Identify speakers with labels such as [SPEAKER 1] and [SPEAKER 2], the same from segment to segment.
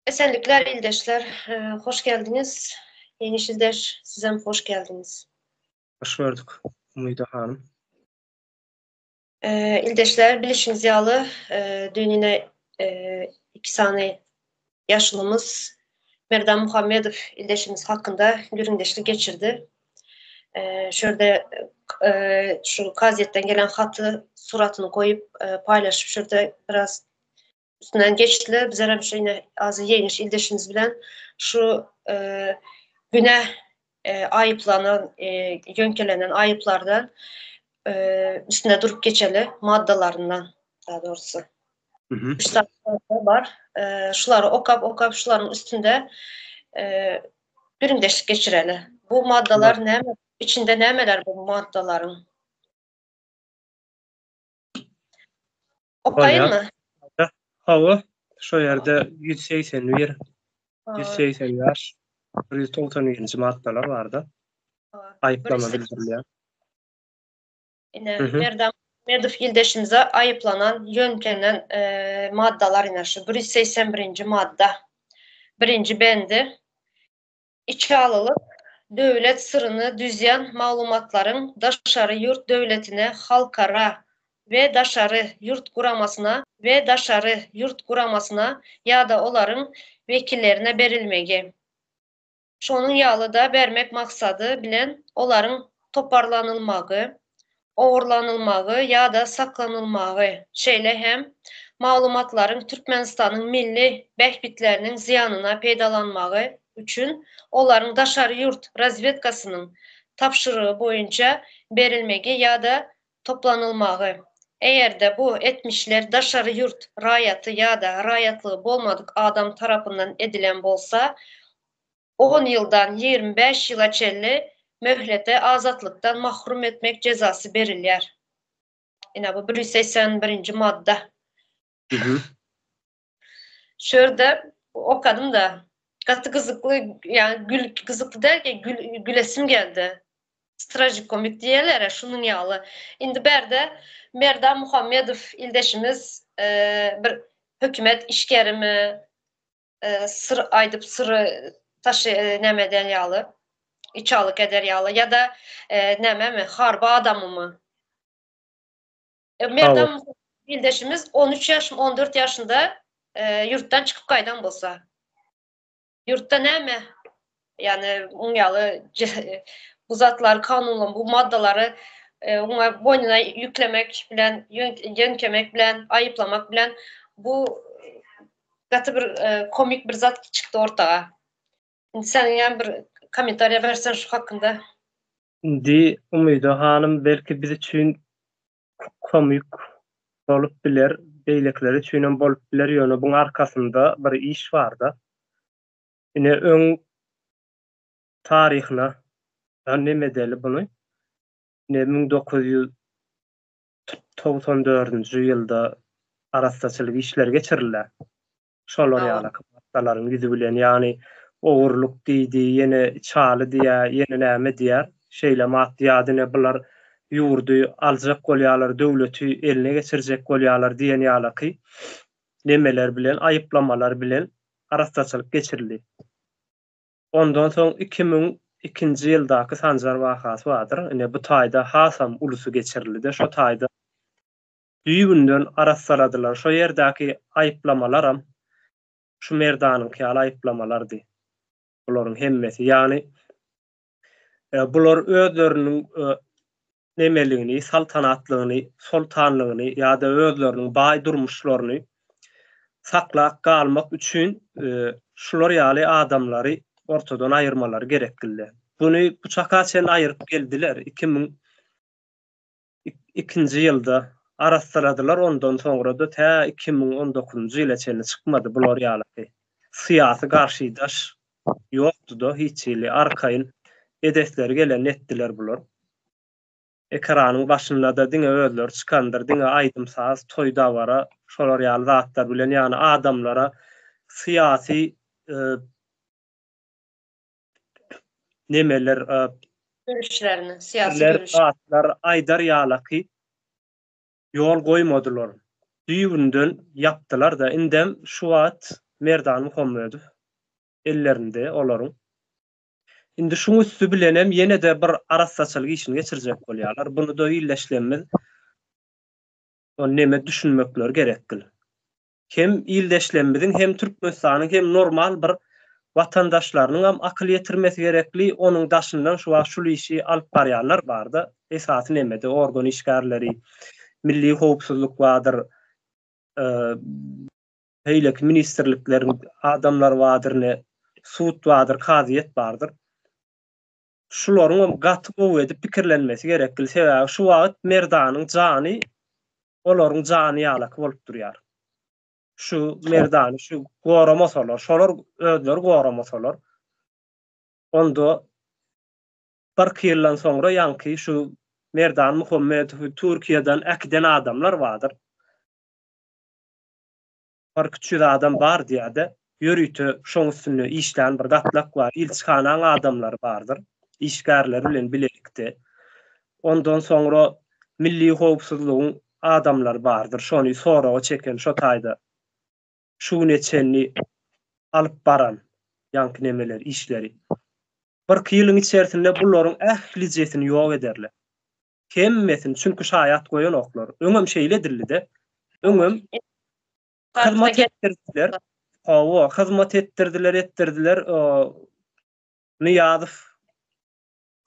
[SPEAKER 1] Esenlikler ildeşler, hoş geldiňiz. Ýeňiş ildeş, sizem hoş geldiňiz.
[SPEAKER 2] Hoş gördük, Umyda hanym.
[SPEAKER 1] Ildeşler, bilişiňiz ýaly, düýn ine iki sany ýaşulymyz Merdan Muhammedow ildeşimiz hakynda gürrüňdeşlik geçirdi. Şu ýerde şu kazyýetden gelen haty suratyny goýup paýlaşyp şu ýerde biraz üstünden geçdiler. Bizler hem şu ine azy ýeňiş ildeşimiz bilen şu günä aýyplanan, ýöňkelenen aýyplardan üstünde durup geçeli, maddalaryndan daha doğrusu. Üç sany madda bar. Şulary okap, okap şularyň üstünde gürrüňdeşlik geçireli. Bu maddalar näme? İçinde nämeler bu maddalaryň? Okaýynmy?
[SPEAKER 2] Hawa, şo ýerde 181, 185, 191-nji maddalar barda. Aýyplama bildirilýär.
[SPEAKER 1] Ine, Merdan Muhammedow ildeşimize aýyplanan, ýöňkenen maddalar ine şu 181-nji madda. Birinji bendi. Içalylyk, döwlet syryny düzýän maglumatlaryň daşary ýurt döwletine, halkara we daşary ýurt guramasyna we daşary ýurt guramasyna ýa-da olaryň wekillerine berilmegi, şonuň ýaly-da bermek maksady bilen olaryň toparlanylmagy, ogurlanylmagy ýa-da saklanylmagy, şeýle hem maglumatlaryň Türkmenistanyň milli bähbitleriniň zyýanyna peýdalanmagy üçin olaryň daşary ýurt razwedkasynyň tabşyrygy boýunça berilmegi ýa-da toplanylmagy, eger-de bu etmişler daşary ýurt raýaty ýa-da raýatlygy bolmadyk adam tarapyndan edilen bolsa, on ýyldan 25 ýyla çenli möhlete azatlykdan mahrum etmek jezasy berilýär. Ine bu 181-nji madda. Şu ýerde okadym-da, gaty gyzykly, ýagny gül gyzykly däl, gül gülesim geldi. Trajikomik diýerler-ä şunuň ýaly. Indi bärde Merdan Muhammedow ildeşimiz bir hökümet işgärimi, syr aýdyp syry taşy näme eden ýaly, içalyk eder ýaly ýa-da nämemi, harby adamymy? Merdan ildeşimiz 13 ýaş, 14 ýaşynda ýurtdan çykyp gaýdan bolsa. Ýurtda näme? Ýagny oň ýaly bu zatlary kanunlan bu maddalary oňa boýnuna ýüklemek bilen, ýöňkemek bilen, aýyplamak bilen bu gaty bir komik bir zat çykdy ortaga. Indi sen ýa bir kommentariýa bersen şu hakynda.
[SPEAKER 2] Indi Umyda hanym belki biz üçin komik bolup biler, beýlekiler üçinem bolup biler, ýöne buň arkasynda bir iş barda. Ine öň taryhyna neme edeli buny. Ine 1994-nji ýylda arassaçylyk işleri geçirildi. Şolar ýaly maddalaryň ýüzi bilen, ýagny ogurlyk diýdi, ýene içaly diýýär, ýene näme diýýär. Şeýle maddy ýa-da ine bular ýurdy aljak bolýarlar, döwleti eline geçirjek bolýarlar diýen ýalaky nemeler bilen, aýyplamalar bilen arassaçylyk geçirildi. Ondan soň 2002-nji ýyldaky Sanjar wakasy bardyr. Ine bu taýda hasam ulusy geçirildi-de, şo taýda düýbünden arassaladylar. Şo ýerdäki aýyplamalaram şu Merdanyňky ýaly aýyplamalardy. Bularyň hemmesi. Ýagny bular özleriniň nemeligini, saltanatlygyny, soltanlygyny ýa-da özleriniň baý durmuşlaryny saklap galmak üçin şular ýaly adamlary ortadan aýyrmalary gerekgildi. Buny bu çaka çenli aýyryp geldiler. 2000 ikinji ýylda arassaladylar ondan soňra-da tä 2019-njy ýyla çenli çykmady bular ýaly syýasy garşydaş ýokdy-da hiç hili arkaýyn edesleri gelenini etdiler bular. Ekranyň başynda-da diňe özleri çykandyr diňe aýdym-saz toý-dabara şolar ýaly zatlar bilen ýagny adamlara syýasy nemeler
[SPEAKER 1] görüşlerini, syýasy görüş.
[SPEAKER 2] Zatlar aýdar ýalaky ýol goýmadylar. Düýbünden ýapdylar-da. Indem şu wagt. Merdan Muhammedow ellerinde olaryň. Indi şuň üsti bilenem ýene-de bir arassaçylyk işini geçirjek bolýarlar. Buny-da ildeşlerimiz neme düşünmekleri gerekgil. Hem ildeşlerimiziň hem Türkmenistanyň hem normal bir watandaşlarynyňam akyl ýetirmesi gerekli, onuň daşyndan şu wagt şul işi alyp barýanlar barda, esasy nemede organ işgärleri, milli howpsuzlyk bardyr, beýleki ministrlikleriň adamlary bardyr ine, sud bardyr, kazyýet bardyr. Şularyňam gaty gowy edip pikirlenmesi gerekli, sebäbi şu wagt Merdanyň jany olaryň jany ýalaky bolup durýar. Şu Merdany şu goramasalar, şolar özleri goramasalar, onda birki ýyldan soňra ýaňky şu Merdan Muhammedowy Türkiýeden äkiden adamlar bardyr. Birküç ýüz adam bar diýýär-de, ýörite şoň üstünde işlän bir gatlak bar, ilçihanaň adamlary bardyr, işgärleri bilen bilelikde. Ondan soňra milli howpsuzlygyň adamlary bardyr, şony soraga çeken, şo taýda şu güne çenli alyp baran ýaňky nemeleri, işleri. Birki ýylyň içerisinde bularyň ählijesini ýok ederler. Hemmesini, çünki şaýat goýanoklar. Öňem şeýle edildi-de. Öňem hyzmat etdirdiler. Hawa, hyzmat etdirdiler, etdirdiler. Nyýazow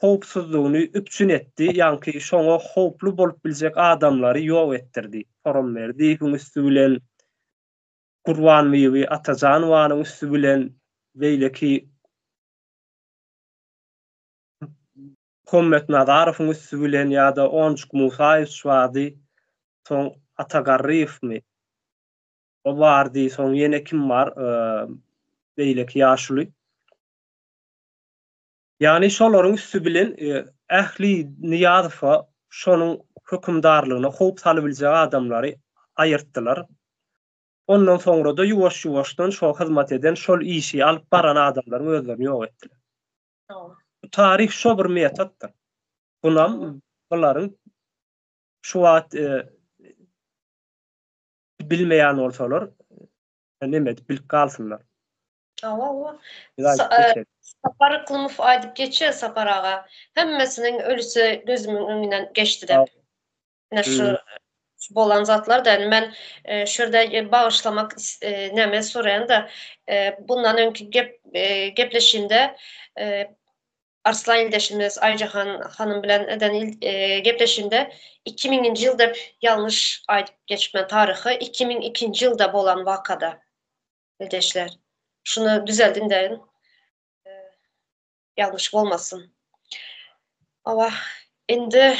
[SPEAKER 2] howpsuzlygyny üpjün etdi. Ýaňky şoňa howply bolup biljek adamlary ýok etdirdi. Horamberdiýewiň üsti bilen, Gurbanbibi Atajanowanyň üsti bilen, beýleki Hommet Nazarowyň üsti bilen ýa-da Onjuk Musaýewiç bardy, soň Ata Garryýewmi, o bardy, soň ýene kim bar, beýleki ýaşuly. Ýagny şolaryň üsti bilen ähli Nyýazowa, şonuň hökümdarlygyna howp salybiljek adamlary aýyrtdylar. Ondan soňra-da ýuwaş-ýuwaşdan şo hyzmat eden, şol işi alyp baran adamlaryň özlerini ýok etdiler. Bu taryh şo bir metoddyr. Bunam bularyň şu wagt e, bilmeýän bolsalar neme edip bilip galsynlar.
[SPEAKER 1] Hawa, hawa. E, Sapar Yklymow aýdyp geçýär Sapar aga. Hemmesiniň ölüsi gözümiň öňünden geçdi dep. Ine şu şu bolan zatlar da men e, şu ýerde e, bagyşlamak e, näme soraýan da e, bundan öňki gep e, gepleşigimde e, Arslan ildeşimiz Aýjahan hanym bilen eden il, e, gepleşigimde 2000-nji ýyl dep ýalňyş aýdyp geçipmen taryhy 2002-nji ýylda bolan wakada ildeşler. Şuny düzeldin derin. E, Ýalňyş bolmasyn. Hawa, indi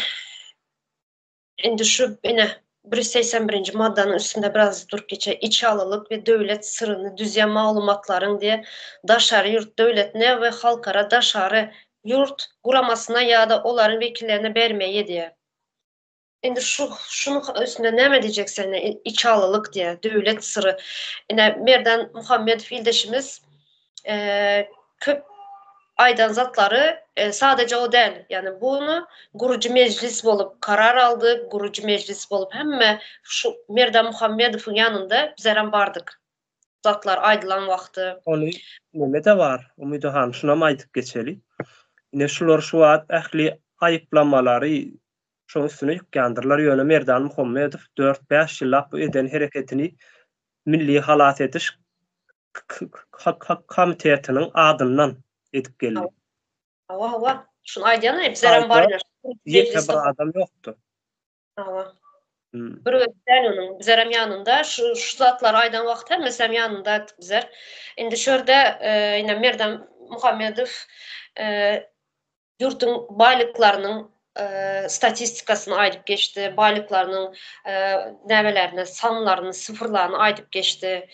[SPEAKER 1] indi şu ine 181-nji maddanyň üstünde biraz durup geçeý. Içalylyk we döwlet syryny düzýän maglumatlaryň diýe daşary ýurt döwletine we halkara daşary ýurt guramasyna ýa-da olaryň wekillerine bermeýi diýe. Indi şu şunuň üstünde näme diýjek sen içalylyk diýe, döwlet syry. Ine Merdan Muhammedow ildeşimiz köp aýdan zatlary sadeje o däl. Ýani buny gurujy mejlis bolup karar aldy, gurujy mejlis bolup hemme şu Merdan Muhammedowyň ýanynda bizerem bardyk. Zatlar aýdylan wagty.
[SPEAKER 2] Ony neme-de bar, Umyda hanym şunam aýdyp geçeli. Ine şular şu wagt ähli aýyplamalary Şoň üstüne ýykýandyrlar, ýöne Merdan Muhammedow dört-bäş ýyllap bu eden hereketini Milli halas ediş komitetiniň adyndan edip geldi.
[SPEAKER 1] Hawa, hawa. Şuny aýdýan-a, bizlerem bar ine.
[SPEAKER 2] Ýeke bir adam ýokdy.
[SPEAKER 1] Hawa. Bir özi däl onuň, bizlerem ýanynda. Şu şu zatlary aýdan wagty hemmesem ýanynda bizler. Indi şu ýerde ine Merdan Muhammedow ýurduň baýlyklarynyň statistikasyny aýdyp geçdi, baýlyklarynyň nämelerini, sanlaryny, sifrlaryny aýdyp geçdi.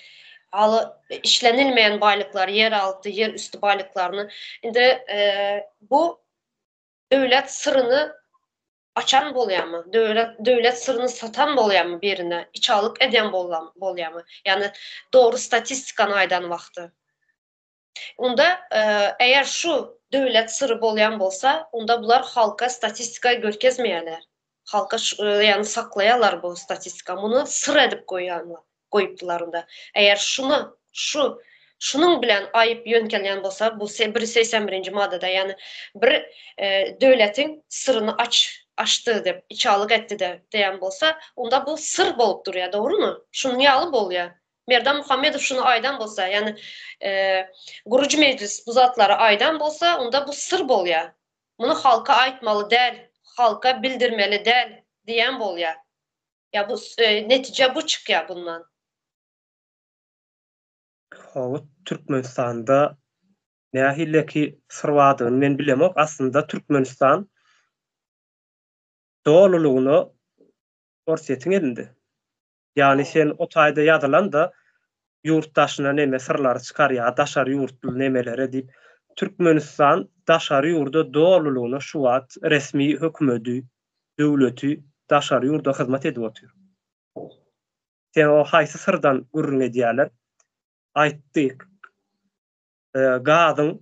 [SPEAKER 1] Haly işlenilmeýän baýlyklar, ýer alty, ýer üsti baýlyklaryny. Indi bu döwlet syryny açan bolýarmy? Döwlet döwlet syryny satan bolýarmy birine? Içalyk edýän bolýarmy? Ýagny dogry statistikany aýdan wagty. Onda eger şu döwlet syry bolýan bolsa, onda bular halka statistika görkezmeýärler. Halka ýagny saklaýarlar bu statistika. Muny syr edip goýýanlar, goýupdylar onda. Eger şuny, Şu şunuň bilen aýyp ýöňkelýän bolsa, bu 181-nji maddada, ýagny bir döwletiň syryny aç açdy diýip, içalyk etdi de diýen bolsa, onda bu syr bolup durýar, dogrumy? Şunuň ýaly bolýar. Merdan Muhammedow şuny aýdan bolsa, ýagny gurujy mejlis bu zatlary aýdan bolsa, onda bu syr bolýar. Muny halka aýtmaly däl, halka bildirmeli däl diýen bolýar. Ýa bu netije bu çykýar bundan.
[SPEAKER 2] Hawa, Türkmenistanda nähileki syr bardygyny men bilemok. Aslynda Türkmenistan dolulygyna Orsýetiň elinde. Ýagny sen o taýda ýazylanda ýurt daşyna neme syrlary çykarýar, daşary ýurtly nemelere diýip. Türkmenistan daşary ýurda dolulygyna şu wagt resmi hökümedi, döwleti daşary ýurda hyzmat edip otyr. Sen o haýsy syrdan gürrüň edýärler? Aýtdy. Gazyň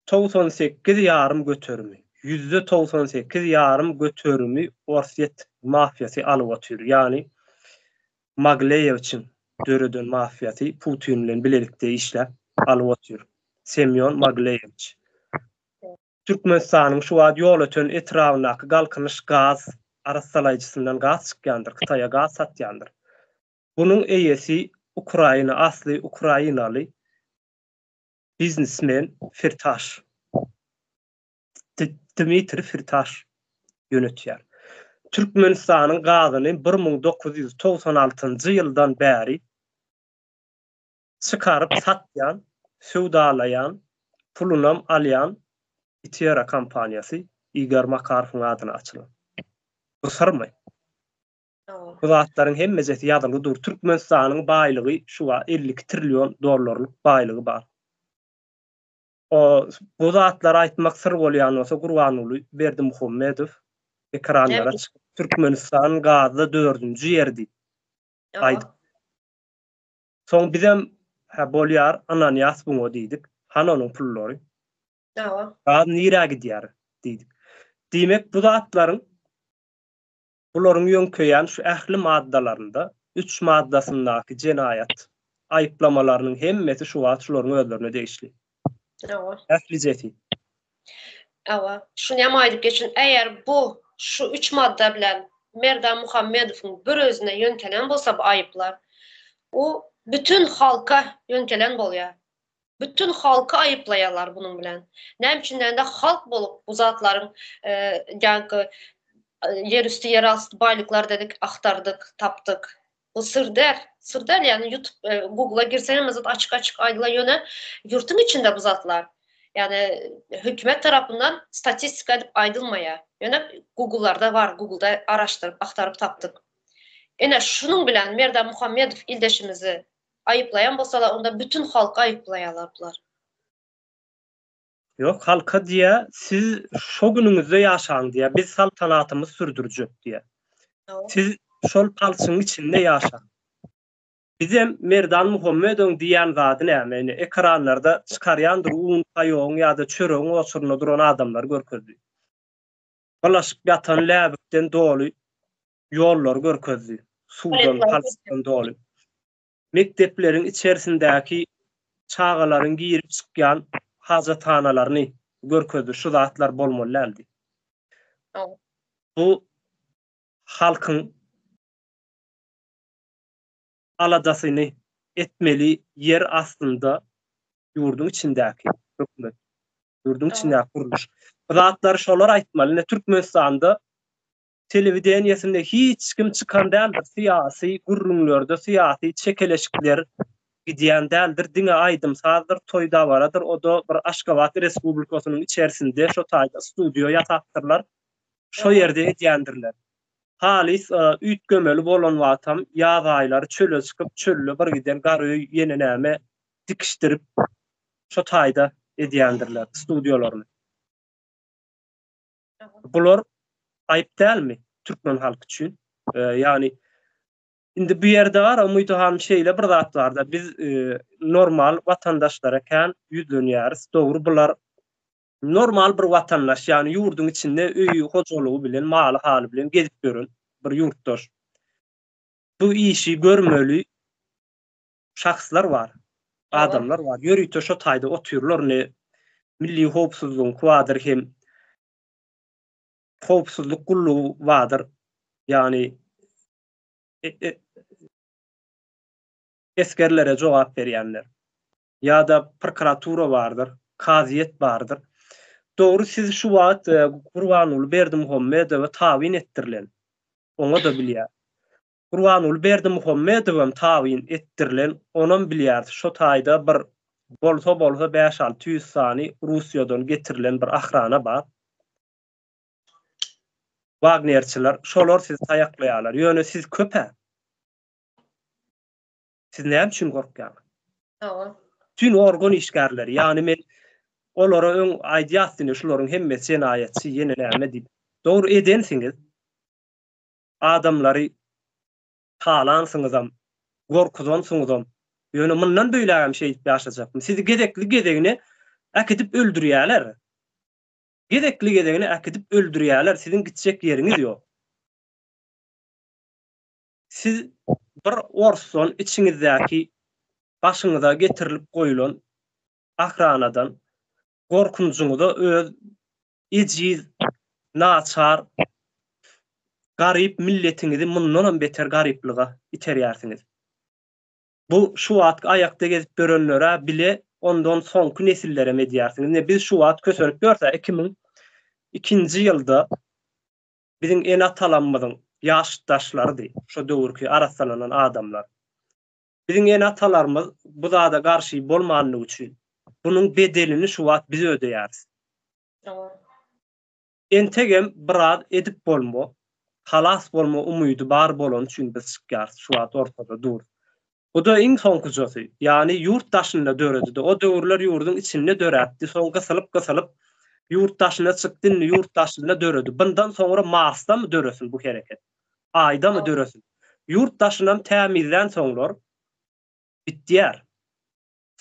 [SPEAKER 2] 98 ýarym göterimi, 98% ýarym göterimi Orsýet mafiýasy alyp otyr. Ýagny Magleýewiçiň döreden mafiýasy Putin bilen bilelikde işläp alyp otyr. Semýon Magleýewiç. Türkmenistanyň şu wagt Ýolöten etrabyndaky Galkynyş gaz arassalaýjysyndan gaz çykýandyr, Hytaýa gaz satýandyr. Bunuň eýesi Ukraina asly ukrainaly biznesmen Firtaş. Dmitriý Firtaş ýönetýär. Türkmenistanyň gazyny 1996-njy ýyldan bäri çykaryp satýan, söwdalaýan, pulunam alýan Itera kompaniýasy Igor Makarowyň adyna açylan. Bu syrmy? Bu zatlaryň hemmejesi ýazylgy dur. Türkmenistanyň baýlygy şu wagt 52 trillion dollarlyk baýlygy bar. O bu zatlary aýtmak syr bolýan bolsa Gurbanguly Berdimuhamedow ekranlara çykyp Türkmenistan gazda dördünji ýer diýip aýdyp. Soň bizem hä bolýar ynanýas buňa diýdik. Hany onuň pullary? Gaz nirä gidýär diýdik. Diýmek bu zatlaryň Bularyň ýöňkeýän şu ähli maddalarynda, üç maddasyndaky jenaýat aýyplamalarynyň hemmesi şu wagt şularyň özlerine degişli.
[SPEAKER 1] Hawa.
[SPEAKER 2] Ählijesi.
[SPEAKER 1] Hawa. Şuny hem aýdyp geçin, eger bu şu üç madda bilen Merdan Muhammedowyň bir özüne ýöňkelen bolsa bu aýyplar, o bütin halka ýöňkelen bolýar. Bütin halky aýyplaýarlar bunuň bilen. Näme üçin diýende halk bolup bu zatlaryň ýaňky ýer üsti ýer asty baýlyklar dedik agtardyk, tapdyk. Bu syr däl. Syr däl ýagny YouTube Google-a girseň hemme zat açyk-açyk aýdylan ýöne ýurtuň içinde bu zatlar. Ýagny hökümet tarapyndan statistika edip aýdylmaýar. Ýöne Google-larda bar, Google-da araşdyryp agtaryp tapdyk. Ine şunuň bilen Merdan Muhammedow ildeşimizi Aýyplaýan bolsalar onda bütün halky aýyplaýarlar bular.
[SPEAKER 2] Ýok halka diýýä siz şo günüňizde ýaşaň diýýä biz saltanatymyzy sürdürjek diýýä. Siz şol palçygyň içinde ýaşaň. Bizem Merdan Muhammedowyň diýýän zady näme ine ekranlarda çykarýandyr un paýogyň ýa-da çöregiň oçurynda duran adamlary görkezdi. Bulaşyp ýatan läbikden doly ýollary görkezdi. Suwdan, palçykdan doly. Mekdepleriň içerisindäki çagalaryň girip çykýan hajathanalaryny görkezdi. Şu zatlar bolmaly däldi. Bu halkyň aladasyny etmeli ýer aslynda ýurduň içindäki hökümet, ýurduň içindäki gurluş. Bu zatlary şolar aýtmaly. Ine Türkmenistanda telewideniýesinde hiç kim çykan däldir, syýasy gürrüňlerde syýasy çekeleşikler gidýän däldir, diňe aýdym-sazdyr, toý-dabaradyr, o-da bir Aşgabat respublikasynyň içerisinde şo taýda studiýa ýasapdyrlar, şo ýerde edýändirler. Halys üýtgemeli bolan wagtam ýaz aýlary çöle çykyp, çölde bir giden garöý ýene näme dikişdirip, şo taýda edýändirler studiýalaryny. Bular aýyp dälmi türkmen halky üçin? Ýagny indi bu ýerde bar Umyda hanym şeýle bir zat barda biz normal watandaşlara kän ýüzlenýäris. Dogry bular normal bir watandaş ýagny ýurduň içinde öýi hojalygy bilen maly haly bilen gezip ýören bir ýurtdaş. Bu işi görmeli. Şahslar bar. Adamlar bar. Ýörite şo taýda otyrlar indi milli howpsuzlygyň bardyr hem howpsuzlyk gullugy bardyr. Ýagny e, e, esgerlere jogap berýänler. Ýa-da prokuratura bardyr, kazyýet bardyr. Dogry siz şu wagt e, Gurbanguly Berdimuhamedowa tabyn etdirilen. Oňa-da bilýär. Gurbanguly Berdimuhamedowam tabyn etdirilen, onam bilýäris, şo taýda bir bolsa-bolsa bäş-alty ýüz sany Russiýadan getirilen bir ahrana bar. Wagnerçiler, şolar sizi taýaklaýarlar. Ýöne siz köp-ä. Siz näme üçin gorkýaňyz?
[SPEAKER 1] Hawa.
[SPEAKER 2] Bütin organ işgärleri, ýagny men olara öň aýdýas ine şularyň hemmesi jenaýatçy, ýene näme diýip. Dogry edensiňiz. Adamlary talansyňyzam, gorkuzansyňyzam. Ýöne mundan beýlägem şeýdip ýaşajakmy? Sizi gezekli-gezegine äkidip öldürýäler. Gezekli-gezegine äkidip öldürýäler, siziň gitjek ýeriňiz ýok. Siz bir orsdan içiňizdäki başyňyza getirilip goýulan ahranadan gorkunjyňyza öz ejiz, naçar, garyp milletiňizi mundanam beter garyplyga iterýärsiňiz. Bu şu wagtky aýakda gezip ýörenler-ä bile ondan soňky nesillerem edýärsiňiz. Ine biz şu wagt kösenip ýörse 2002-nji ýylda biziň ene-atalarymyzyň ýaşytdaşlarydy şo döwürki arassalanan adamlar. Biziň ene-atalarymyz bu zada garşy bolmanlygy üçin bunuň bedelini şu wagt biz ödeýäris. Entegem biraz edip bolma, halas bolma umydy bar bolany üçin biz çykýarys, şu wagt ortada durus. Bu-da iň soňkujasy, ýagny ýurt daşynda döredi-de. O döwürler ýurduň içinde döräpdi, soň gysylyp-gysylyp ýurt daşyna çykdy, indi ýurt daşynda döredi. Bundan soňra Marsdamy döresin bu hereket? Aýdamy döresin? Ýurt daşynam tämizlänsoňlar bitýär.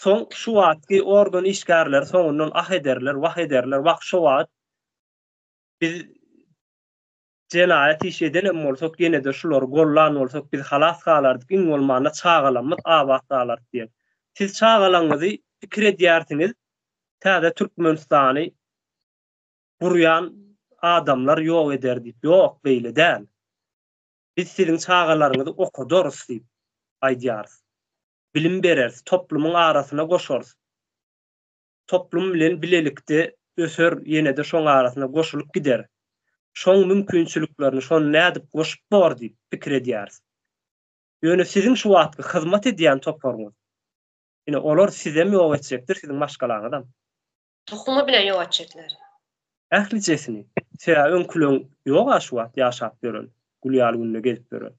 [SPEAKER 2] Soň şu wagtky organ işgärleri soňundan ah ederler, wah ederler, wah şo wagt biz jenaýat iş edenem bolsak ýene-de şulary gollan bolsak biz halas galardyk, iň bolmanda çagalarymyz abat galardy diýen. Siz çagalaryňyzy pikir edýärsiňiz, täze Türkmenistany gurýan adamlar ýok eder diýip. Ýok, beýle däl. Biz siziň çagalaryňyzy okadarys diýip aýdýarys. Bilim bereris, toplumyň arasyna goşarys. Toplum bilen bilelikde öser, ýene-de şoň arasyna goşulyp gider. Şoň mümkinçiliklerini, şony nädip goşup bor diýip pikir edýäris. Ýöne siziň şu wagtky hyzmat edýän toparyňyz, ine, olar sizem ýok etjekdir, siziň maşgalaňyzam.
[SPEAKER 1] Tohumy bilen ýok etjekler.
[SPEAKER 2] Ählijesini. Sebäbi öňküleň ýog-a şu wagt ýaşap ýören, gül ýaly günde gezip ýören.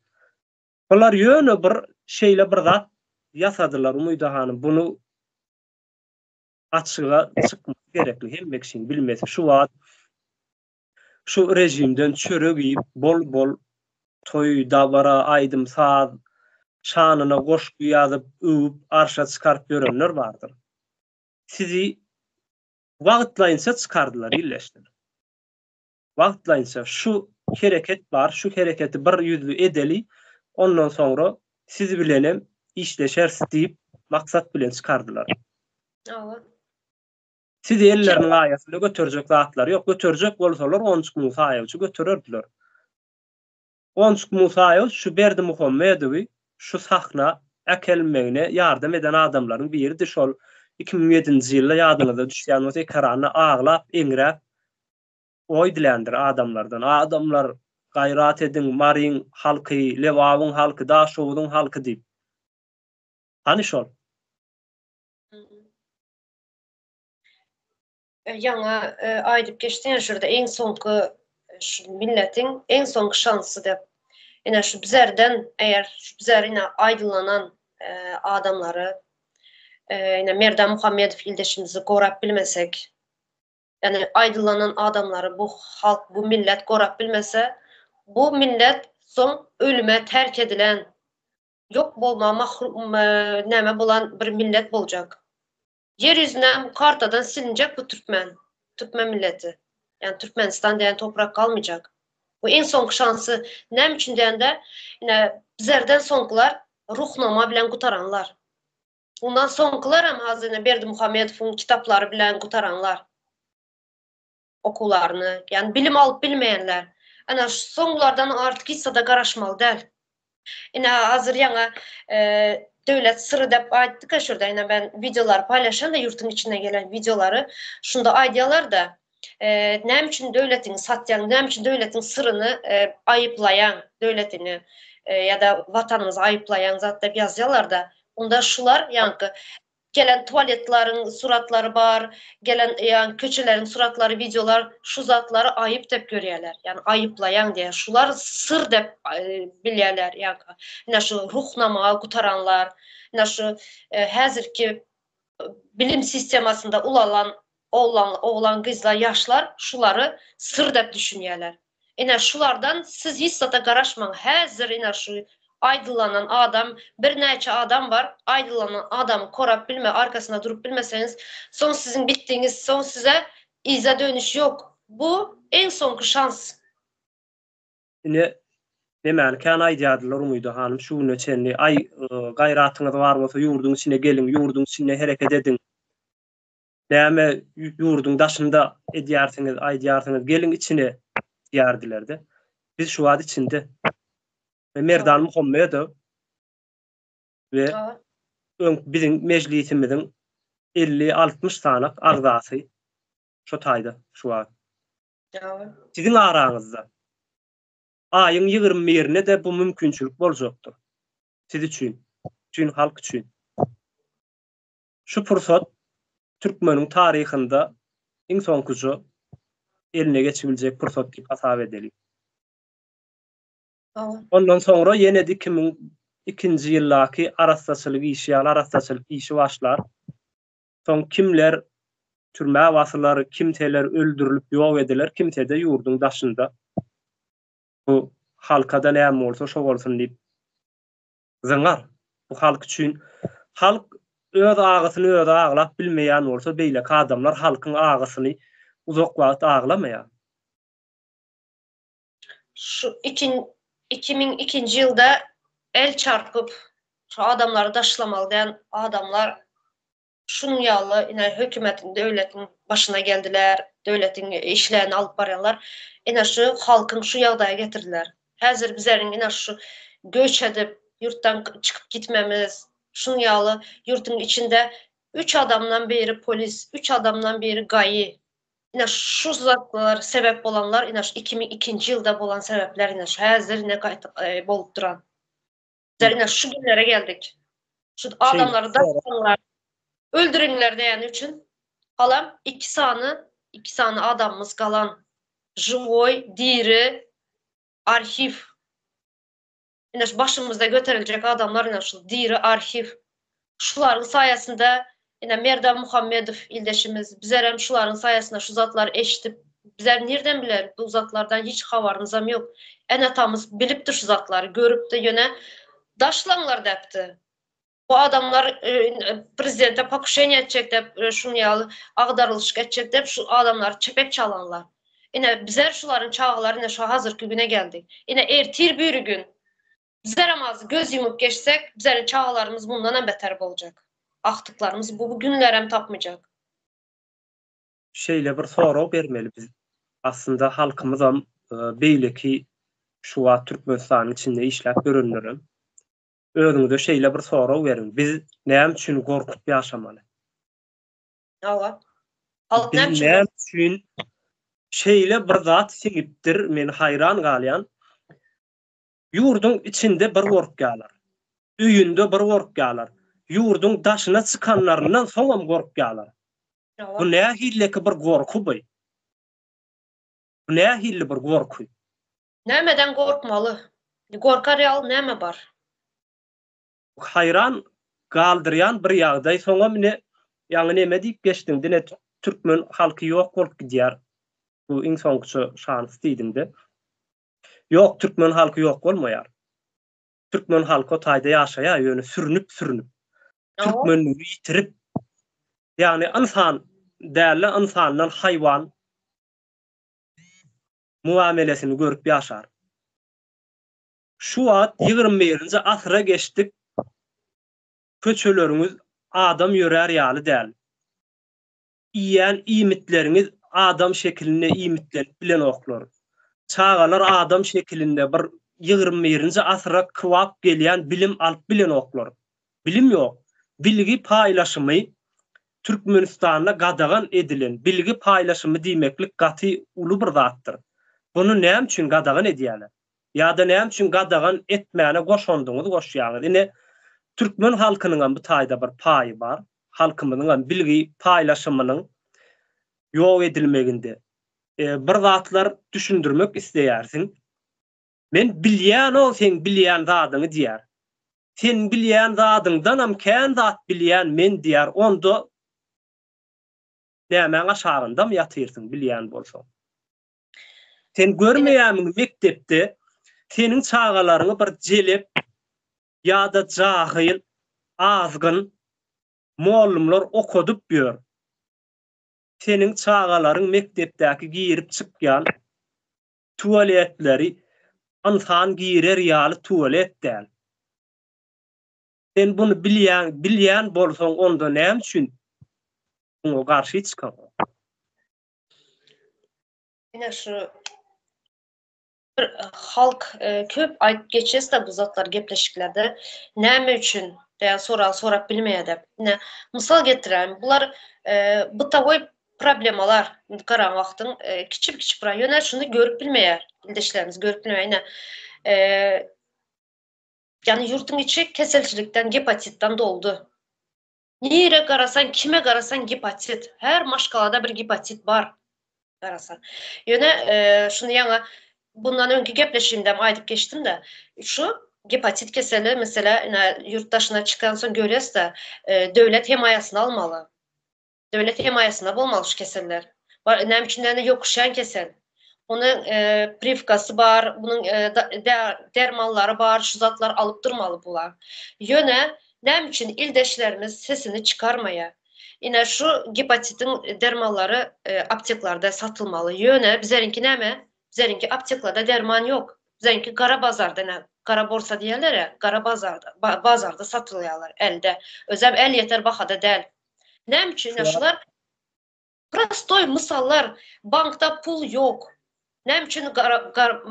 [SPEAKER 2] Bular ýöne bir şeýle bir zat ýasadylar Umyda hanym, buny açyga çykmasy gerekli, hemme kişiň bilmesi. Şu wagt şu režimden çörek iýip, bol-bol toý, dabara, aýdym-saz, şanyna goşgy ýazyp, öwüp, arşa çykaryp ýörenler bardyr. Sizi wagtlaýynça çykardylar illeşdir. Wagtlaýynça şu hereket bar, şu hereketi bir ýüzli edeli, ondan soňra siz bilenem işleşeris diýip maksat bilen çykardylar.
[SPEAKER 1] Hawa.
[SPEAKER 2] Sizi elleriniň aýasynda göterjek zatlary ýok. Göterjek bolsalar Onjuk Musaýewiçi götererdiler. Onjuk Musaýewiç şu Berdimuhamedowy şu sahna äkelmegine ýardam eden adamlaryň biridi. Şol 2007-nji ýylda ýadyňyza düşýän bolsa ekranda aglap, eňräp oý diländir adamlardan. Adamlar gaýrat ediň, Maryň halky, Lebabyň halky, Daşoguzyň halky diýip. Hany şol?
[SPEAKER 1] Ýaňy aýdyp geçdiň şu ýerde iň soňky şu milletiň iň soňky şansy diýip. Ine şu bizerden eger şu bizer ine aýdynlanan adamlary ine Merdan Muhammedow ildeşimizi gorap bilmesek, ýagny aýdynlanan adamlary bu halk, bu millet gorap bilmese, bu millet soň ölüme terk edilen, ýok bolma mahrum näme bolan bir millet boljak. Ýer ýüzünden kartadan silinjek bu türkmen, türkmen milleti. Ýagny Türkmenistan diýen toprak galmajak. Bu iň soňky şansy näme üçin diýende, ine bizlerden soňkular Ruhnama bilen gutaranlar. Ondan soňkylaram hazir ine Berdimuhamedowyň kitaplary bilen gutaranlar. Okuwlaryny, ýagny bilim alyp bilmeýänler. Ine soňlardan artyk hiç zada garaşmaly däl. Ine hazir ýaňa döwlet syry dep aýtdyk-a şurda ine men wideolary paýlaşan-da ýurtuň içinden gelen wideolary. Şunda aýdýalar-da, näme üçin döwletiňi satýaň, näme üçin döwletiň syryny aýyplaýaň, döwletiňi ýa-da watanymyzy aýyplaýaň zat dep ýazýalar-da. Onda şular ýaňky gelen tualetleriň suratlary bar, gelen ýa köçeleriň suratlary, wideolar şu zatlary aýyp dep görýärler. Ýagny aýyplaýaň diýýär. Şular syr dep bilýärler ýaňky. Ine şu ruhnama gutaranlar, ine şu häzirki bilim sistemasynda ulalan oglan, oglan gyzlar, ýaşlar şulary syr dep düşünýärler. Ine şulardan siz hiç zada garaşmaň. Häzir ine şu aýdylanan adam birnäçe adam bar, aýdylanan adamy korap bilme, arkasynda durup bilmeseňiz, soň siziň bitdiňiz, soň size yza dönüş ýok. Bu iň soňky şans.
[SPEAKER 2] Ine nemäni kän aýdýardylar Umyda hanym şu güne çenli, aý gaýratyňyz bar bolsa ýurduň içine geliň, ýurduň içinde hereket ediň. Näme ýurduň daşynda edýärsiňiz, aýdýarsyňyz, geliň içine diýerdiler-de. Biz şu wagt içinde. We Merdan Muhammedow we öň biziň mejlisimiziň 50-60 sanak agzasy şo taýda şu wagt. Siziň araňyzda. Aýyň 21-ine-de bu mümkinçilik boljakdyr. Siz üçin, bütin halk üçin. Şu pursat türkmeniň taryhynda iň soňkuja eline geçibiljek pursat diýip hasap edeliň. Ondan soňra ýene-de 2002-nji ýyldaky arassaçylyk işi ýaly arassaçylyk işi başlar. Soň kimler türmä basylar, kimseler öldürilip ýok ediler, kimse-de ýurduň daşynda bu halka-da näme bolsa şo bolsun diýip Zyňar. Bu halk üçin. Halk öz agysyny özi aglap bilmeýän bolsa, beýleki adamlar halkyň agysyny uzak wagt aglamaýar.
[SPEAKER 1] Şu 2002-nji ýylda el çarpyp, şu adamlary daşlamaly diýen adamlar Şunuň ýaly ine hökümetiň, döwletiň başyna geldiler, döwletiň işlerini alyp barýanlar ine şu halkyň şu ýagdaýa getirdiler. Häzir bizleriň ine şu göç edip ýurtdan çykyp gitmemiz, şunuň ýaly ýurtuň içinde üç adamdan biri polis, üç adamdan biri GAI. Ine şu zatlar sebäp bolanlar ine şu 2002-nji ýylda bolan sebäpler ine şu häzir ine gaýta bolup duran. Bizler ine şu günlere geldik. Şu adamlary daşlaňlar, öldüriňler diýeni üçin halam iki sany, iki sany adamymyz galan. Žiwoý, diri arhiw. Ine şu başymyzda göteriljek adamlar ine şu diri arhiw. Şularyň saýasynda ine Merdan Muhammedow ildeşimiz, bizlerem şularyň saýasynda şu zatlary eşidip, bizler nirden bileris bu zatlardan hiç habarymyzam ýok. Ene-atamyz bilipdi şu zatlary, görüpdi, ýöne daşlaňlar däpdi. Bu adamlar prezidente pokuşeniýe etjek dep, şuň ýaly agdarylyşyk etjek dep şu adamlary çepek çalanlar. Ine bizler şularyň çagalary ine şu hazyrky güne geldik. Ine ertir birigün Bizlerem az göz ýumup geçsek, bizleriň çagalarymyz mundanam beter boljak. Agtyklarymyz bu günlerem tapmajak.
[SPEAKER 2] Şeýle bir sorag bermeli biz. Aslynda halkymyzam beýleki şu wagt Türkmenistanyň içinde işläp ýörenlerem özüňize şeýle bir sorag beriň, biz näme üçin gorkup ýaşamaly?
[SPEAKER 1] Hawa. Halk
[SPEAKER 2] näme üçin? Näme üçin şeýle bir zat siňipdir, men haýran galýan. Ýurduň içinde bir gorkýarlar. Öýünde bir gorkýarlar. Ýurduň daşyna çykanlaryndan soňam gorkýarlar. Bu nähilleki bir gorky bu? Bu nähilli bir gorky?
[SPEAKER 1] Nämeden gorkmaly? Gorkar ýaly näme bar?
[SPEAKER 2] Haýran galdyrýan bir ýagdaý. Soňam ine ýaňy neme diýip geçdiň, dine türkmen halky ýok bolup gidýär. Bu iň soňkuça şans diýdiňde. Ýok, türkmen halky ýok bolmaýar. Türkmen halky o taýda ýaşaýar, ýöne sürnüp-sürnüp. Türkmenligini ýitirip. Ýagny ynsan däl-de, ynsandan haýwan muamelesini görüp ýaşar. Şu wagt 21-nji asyra geçdik. Köçeleriňiz. adam ýörär ýaly däl. Iýýän iýmitleriňiz adam şekilinde iýmitlenip bilenoklar. Çagalar adam şekilinde bir 21-nji asyra kybap gelýän bilim alyp bilenoklar. Bilim ýok. Bilgi paýlaşymy Türkmenistanda gadagan edilen bilgi paýlaşymy diýmeklik gaty uly bir zatdyr. Buny näme üçin gadagan edýäler? Ýa-da näme üçin gadagan etmäne goşandyňyzy goşýaňyz? Ine, türkmen halkynyňam bu taýda bir paýy bar. Halkymyzyňam bilgi paýlaşymynyň ýok edilmeginde. Bir zatlar düşündirmek isleýärsiň. Men bilýän-ow seň bilýän zadyňy diýýär. Sen bilýän zadyňdanam kän zat bilýän men diýýär. Onda nämäň aşagyndam ýatyrsyň bilýän bolsaň. Sen görmeýärmiň mekdepde seniň çagalaryňy bir jelep ýa-da jahyl, azgyn mollumlar okadyp ýör. Seniň çagalaryň mekdepdäki girip çykýan tualetleri ynsan girer ýaly tualet däl. Sen buny bilýäň, bilýän bolsaň onda näme üçin muňa garşy çykaňok?
[SPEAKER 1] Ine şu bir halk köp aýdyp geçesde bu zatlar gepleşiklerde näme üçin diýen soragy sorap bilmeýär-de. Ine mysal getiräýin. Bular bytawoý problemalar garan wagtyň kiçi-kiçi bir ýöne şuny görüp bilmeýär. Ildeşlerimiz görüp bilmeýär. Ine ýani ýurduň içi keselçilikden, gepatitden doldy. Nirä garasaň, kime garasaň gepatit. Her maşgalada bir gepatit bar. Garasaň. Ýöne şuny ýaňa bundan öňki gepleşigimde hem aýdyp geçdim-de. Şu gepatit keseli meselä ine ýurt daşyna çykansoň görýäs-de, döwlet hemaýasyny almaly. Döwlet hemaýasynda bolmaly şu keseller. Näme üçin diýende ýokuşýan kesel. Onuň priwkasy bar, bunuň dermanlary bar, şu zatlar alyp durmaly bular. Ýöne näme üçin ildeşlerimiz sesini çykarmaýar? Ine şu gepatitiň dermanlary apteklarda satylmaly. Ýöne bizeriňki näme? Bizeriňki apteklarda derman ýok. Bizeriňki gara bazarda ine gara borsa diýerler-ä, gara bazarda bazarda satylýarlar elde. Özem elýeter bahada däl. Näme üçin ine şular Prostoý mysallar, bankda pul ýok. Näme üçin gara gara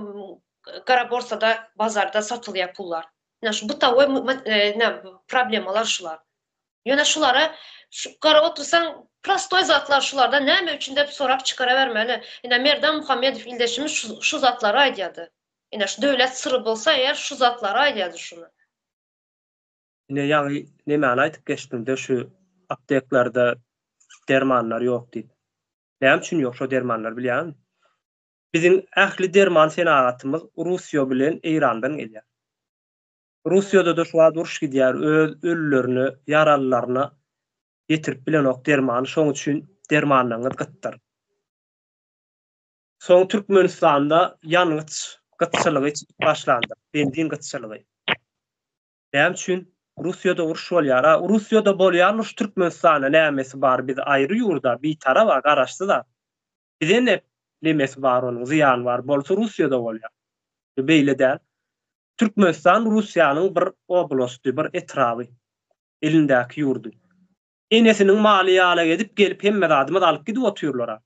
[SPEAKER 1] gara borsada, bazarda satylýar pullar? Ine şu bytawoý näme problemalar şular. Ýöne şulara şu garap otursaň prostoý zatlar şularda näme üçin dep sorap çykarabermeli. Ine Merdan Muhammedow ildeşimiz şu şu zatlary aýdýardy. Ine şu döwlet syry bolsa eger şu zatlary aýdýardy şuny.
[SPEAKER 2] Ine ýaňy nemäni aýdyp geçdiňde şu apteklerde dermanlar ýok diýip. Näme üçin ýok şo dermanlar bilýäňmi? Biziň ähli derman senagatymyz Russiýa bilen Eýrandan gelýär. Russiýada-da şu wagt uruş gidýär, öz ölülerine, ýaralylaryna ýetirip bilenok dermany, şoň üçin dermanlaryňyz gytdyr. Soň Türkmenistanda ýangyç gytçylygy çykyp başlandyr, benzin gytçylygy. Näme üçin Russiýada uruş bolýar? A Russiýada bolýan uruş Türkmenistana nämesi bar? Biz aýry ýurda, bitaraba, garaşsyza. Bize ne nemesi bar onuň, zyýany bar? Bolsa Russiýada bolýar. Beýle däl. Türkmenistan Russiýanyň bir oblasty, bir etraby. Elindäki ýurdy. Enesiniň maly ýalak edip gelip hemme zadymyzy alyp gidip otyrlar-a.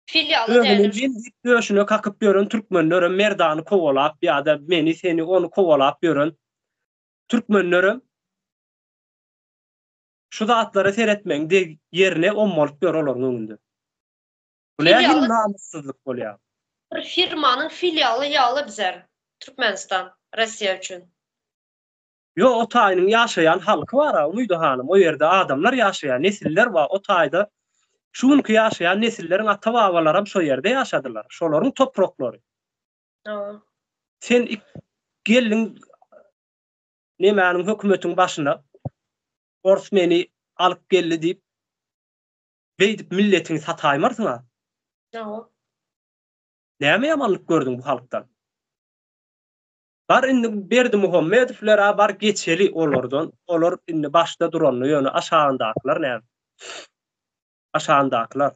[SPEAKER 1] Filialy
[SPEAKER 2] Özüni men diýip döşüne kakyp ýören türkmenlerem Merdany kowalap ýa-da meni, seni, ony kowalap ýören türkmenlerem şu zatlara seretmegiň deg ýerine ommalyp ýör olaryň öňünde. Bu nähili namyssyzlyk bolýar?
[SPEAKER 1] Bir firmanyň filialy ýaly bizer Türkmenistan Rossiýa üçin.
[SPEAKER 2] Ýok, o taýynyň ýaşaýan halky bar-a, Umyda hanym, o ýerde adamlar ýaşaýar, nesiller bar, o taýda şu günki ýaşaýan nesilleriň ata-babalaram şo ýerde ýaşadylar, şolaryň topraklary.
[SPEAKER 1] Hawa.
[SPEAKER 2] Sen geldiň nemäniň hökümetiň başyna, ors meni alyp geldi diýip, beýdip milletiňi sataýmarsyň-a.
[SPEAKER 1] Hawa.
[SPEAKER 2] Näme ýamanlyk gördüň bu halkdan? Bar indi Berdimuhamedowlera bar geçeli olardan olar indi başda duranda ýöne aşagyndakylar näme aşagyndakylar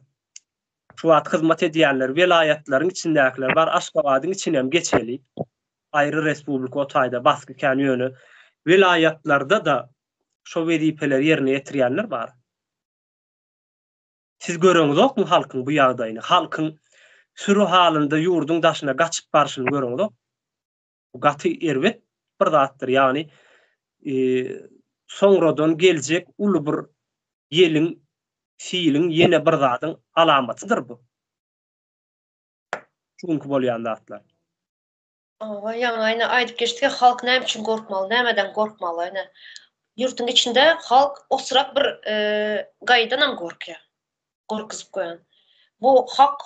[SPEAKER 2] şu wagt hyzmat edýänler welaýatlaryň içindäkiler bar Aşgabadyň içinem geçeli aýry respublika o taýda basgy kän ýöne welaýatlarda-da. Şo wezipeleri ýerine ýetirýänler bar. Siz göreňizokmy halkyň bu ýagdaýyny? Halkyň süri halynda ýurduň daşyna gaçyp barşyny göreňizok? Bu gaty erbet bir zatdyr. Ýagny soňradan geljek uly bir ýeliň, siliň ýene bir zadyň alamatydyr bu. Şu günki bolýan zatlar.
[SPEAKER 1] Hawa, ýaňy ine aýdyp geçdik-ä, halk näme üçin gorkmaly, nämeden gorkmaly ine. Ýurduň içinde halk osrak bir gaýydanam gorkýar. Gorkuzyp goýan. Bu hak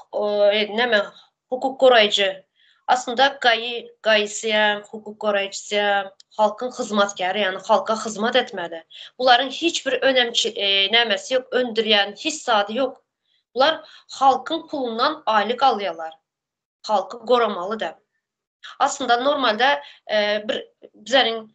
[SPEAKER 1] näme hukuk goraýjy. Aslynda gaýy, gaýysy hem, hukuk goraýjysy hem halkyň hyzmatkäri, ýagny halka hyzmat etmeli. Bularyň hiç bir önemçi nämesi ýok, öndürýän hiç zady ýok. Bular halkyň pulundan aýlyk alýarlar. Halky goramaly däl. Aslynda normalde bir bizleriň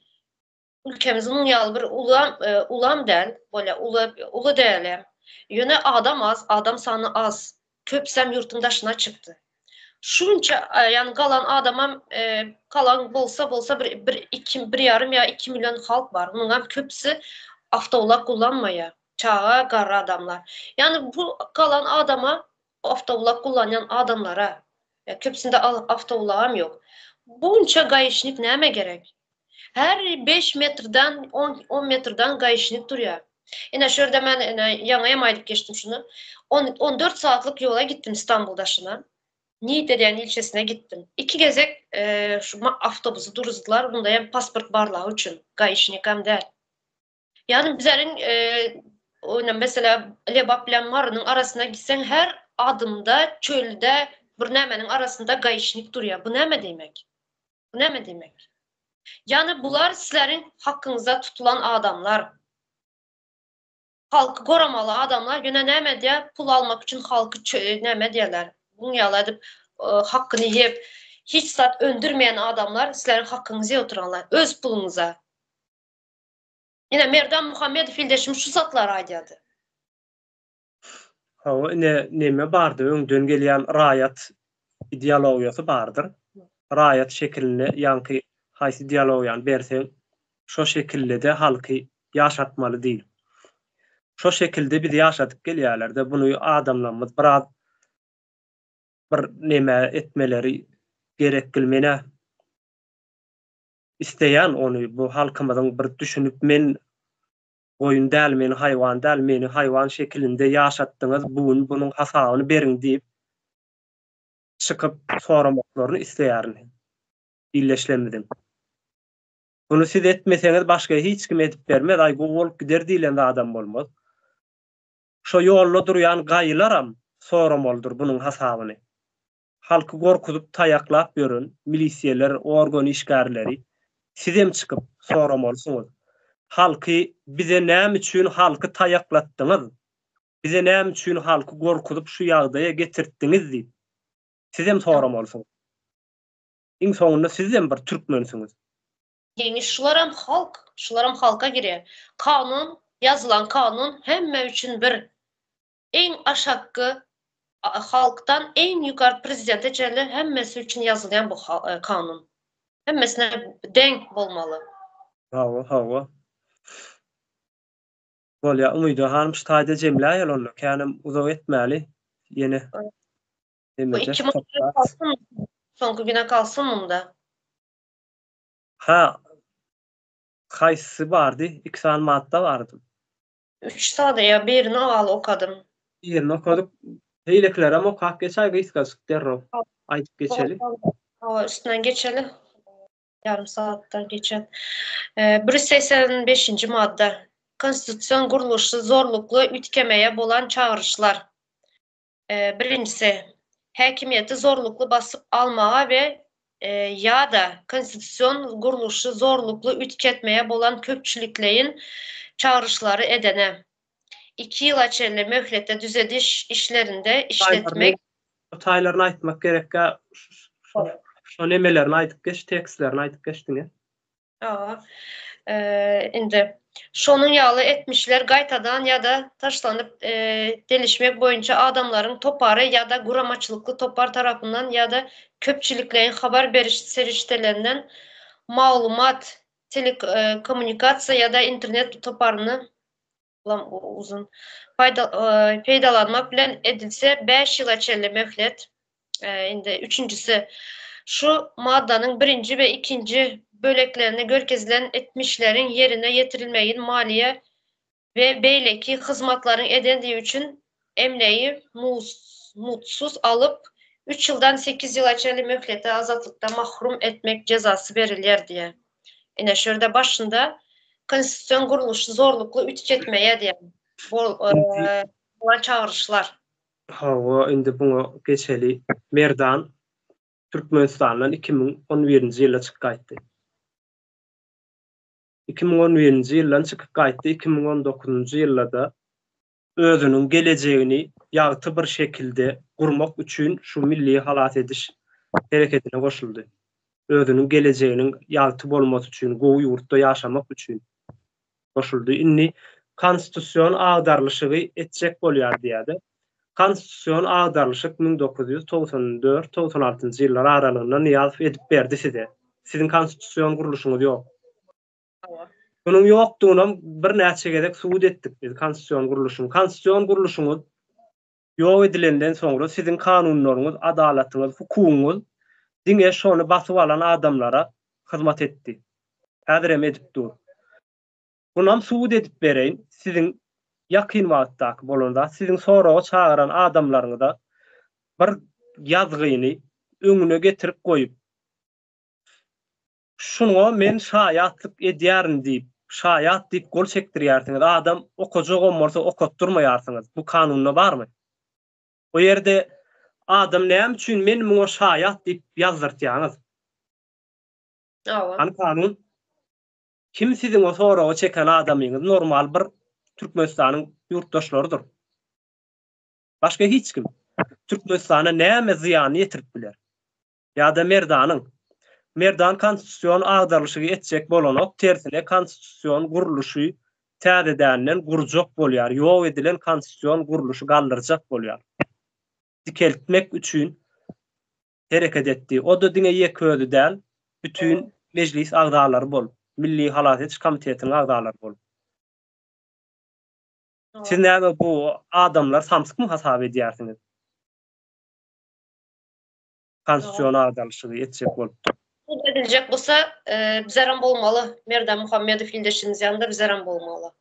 [SPEAKER 1] ülkemiz muň ýaly bir ulam ulam däl, bolýa uly uly däl hem. Ýöne adam az, adam sany az. Köpüsem ýurtuň daşyna çykdy. Şunça ýagny galan adamam galan bolsa bolsa bir bir iki bir ýarym ýa iki million halk bar. Munuňam köpüsi awtoulag kullanmaýar. Çaga, garry adamlar. Ýagny bu galan adama awtoulag kullanýan adamlara, ýa köpüsinde awtoulagam ýok. Bunça gaişnik nämä gerek? Her beş metrden, on, on metrden gaişnik durýar. Ine şu ýerde men ine ýaňy hem aýdyp geçdim şuny. On, on dört saatlyk ýola gitdim Stambul daşyna. Niğde diýen ilçesine gitdim. Iki gezek şu awtobusy duruzdylar, bunda hem pasport barlagy üçin, gaişnikam däl. Ýagny bizleriň ine meselem Lebap bilen Marynyň arasyna gitseň her adymda çölde bir nämeniň arasynda gaişnik durýar. Bu näme diýmek? Bu näme diýmek? Ýagny bular sizleriň hakyňyza tutulan adamlar. Halky goramaly adamlar ýöne näme edýär? Pul almak üçin halky näme edýärler? Buň ýaly edip hakyny iýip hiç zat öndürmeýän adamlar sizleriň hakyňyzy iýip oturanlar öz puluňyza. Ine Merdan Muhammedow ildeşim şu zatlary aýdýardy.
[SPEAKER 2] Hawa ine neme bardy öňden gelýän raýat ideologiýasy bardyr. Raýat şekilinde ýaňky haýsy ideologiýany berseň şo şekildede halky ýaşatmaly diýlip. Şo şekilde bizi ýaşadyp gelýärlerde buny adamlarymyz biraz bir neme etmeleri gerekgil menä Isleýän ony bu halkymyzyň bir düşünip men goýun däl men haýwan däl meni haýwan şekilinde ýaşatdyňyz bu gün bunuň hasabyny beriň diýip çykyp soramaklaryny isleýärin illeşlemmiziň. Buny siz etmeseňiz başga hiç kim edip bermez aý gowy bolup gider diýlen zadam bolmaz. Şo ýolda durýan gaýylaram soramalydyr bunuň hasabyny. Halky gorkuzyp taýaklap ýören milisiýeler organ işgärleri sizem çykyp soramalysyňyz. Halky bize näme üçin halky taýaklatdyňyz? Bize näme üçin halky gorkuzyp şu ýagdaýa getirtdiňiz diýip sizem soramalysyňyz. Iň soňunda sizem bir türkmensiňiz.
[SPEAKER 1] Ýeňiş şularam halk, şularam halka girýär. Kanun, ýazylan kanun hemme üçin bir. Iň aşakky halkdan iň ýukary prezidente çenli hemmesi üçin ýazylýan bu kanun. Hemmesine deň bolmaly.
[SPEAKER 2] Hawa, hawa. Bolýa, Umyda hanym şu taýda jemläýeli onda, känem uzak etmäli. Ýene
[SPEAKER 1] Bu iki madda kalsyn, soňky güne kalsyn munda.
[SPEAKER 2] Ha, haýsysy bardy? Iki sany madda bardy.
[SPEAKER 1] Üç sada ýa birini owaly okadym.
[SPEAKER 2] Birini okadyk. Beýlekilerem okap geçäý gysgajyk derrew aýdyp geçeli.
[SPEAKER 1] Hawa üstünden geçeli. Ýarym sagatdan geçen. 185-nji madda. Konstitusion gurluşy zorlukly üýtgemeye bolan çagyryşlar. Birinjisi, häkimiýeti zorlukly basyp almaga we, ýa-da, konstitusion gurluşy zorlukly üýtgetmege bolan köpçülikleýin çagyryşlary edene, iki ýyla çenli möhletde düzediş işlerinde işletmek.
[SPEAKER 2] Bu taýlaryny aýtmak gerekkä, şo nemelerini aýdyp geç, tekstlerini aýdyp geç diňe.
[SPEAKER 1] Hawa. Indi şonuň ýaly etmişler gaýtadan ýa-da taşlanyp delişmek boýunça adamlaryň topary ýa-da guramaçylykly topar tarapyndan ýa-da köpçülikleýin habar beriş serişdelerinden maglumat. Telekommunikasiýa ýa-da internet toparyny uzyn peýdalanmak bilen edilse bäş ýyla çenli möhlet. Indi üçünjisi, şu maddanyň birinji we ikinji böleklerinde görkezilen etmişleriň ýerine ýetirilmegini maliýe we beýleki hyzmatlaryň edendigi üçin emlägi muzdsuz alyp, üç ýyldan sekiz ýyla çenli möhlete azatlykdan mahrum etmek jezasy berilýär diýýär. Ine, şu ýerde başynda konstitusion gurluşy zorlukly üýtgetmeýär diýen bolan çagyryşlar.
[SPEAKER 2] Hawa, indi buňa geçeli. Merdan Türkmenistandan 2011-nji ýylda çykyp gaýtdy. 2011-nji ýyldan çykyp gaýtdy, 2019-njy ýylda-da özüniň gelejegini ýagty bir şekilde gurmak üçin şu milli halas ediş hereketine goşuldy. Özüniň gelejeginiň ýagty bolmasy üçin, gowy ýurtda ýaşamak üçin goşuldy. Indi konstitusion agdarylyşygy etjek bolýar diýýär-de. Konstitusion agdarylyşyk 1994, 96-njy ýyllar aralygynda Nyýazow edip berdi size. Siziň konstitusion gurluşyňyz ýok. Munuň ýokdugynam birnäçe gezek subut etdik biz konstitusion gurluşyň. Konstitusion gurluşyňyz ýok edilenden soňra siziň kanunlaryňyz, adalatyňyz, hukugyňyz diňe şony basyp alan adamlara hyzmat etdi. Häzirem edip dur. Munam subut edip bereýin, siziň ýakyn wagtdaky bolan zat, siziň soraga çagyran adamlaryňyza bir ýazgyny öňüne getirip goýup, Şuňa men şaýatlyk edýärin diýip, şaýat diýip gol çekdirýärsiňiz. Adam okajagam bolsa okatdyrmaýarsyňyz. Bu kanunda barmy? O ýerde adam näme üçin men muňa şaýat diýip ýazdyrtýaňyz?
[SPEAKER 1] Hawa.
[SPEAKER 2] Hany kanun? Kim siziň o soraga çeken adamyňyz normal bir Türkmenistanyň ýurtdaşlarydyr. Başga hiç kim. Türkmenistana näme zyýanyny ýetirip biler? Ýa-da Merdanyň. Merdan konstitusion agdarylyşygy etjek bolanok, tersine konstitusion gurluşy täzedänden gurjak bolýar, ýok edilen konstitusion gurluşy galdyrjak bolýar. Dikeltmek üçin hereket etdi. O-da diňe ýeke özi däl, bütin Mejlis agzalary bolup, Milli halas ediş komitetiniň agzalary bolup. Siz näme bu adamlary samsykmy hasap edýärsiňiz? Konstitusion agdarylyşygy etjek bolupdyr.
[SPEAKER 1] Sud ediljek bolsa, bizerem bolmaly. Merdan Muhammedow ildeşimiz ýanynda bizerem bolmaly.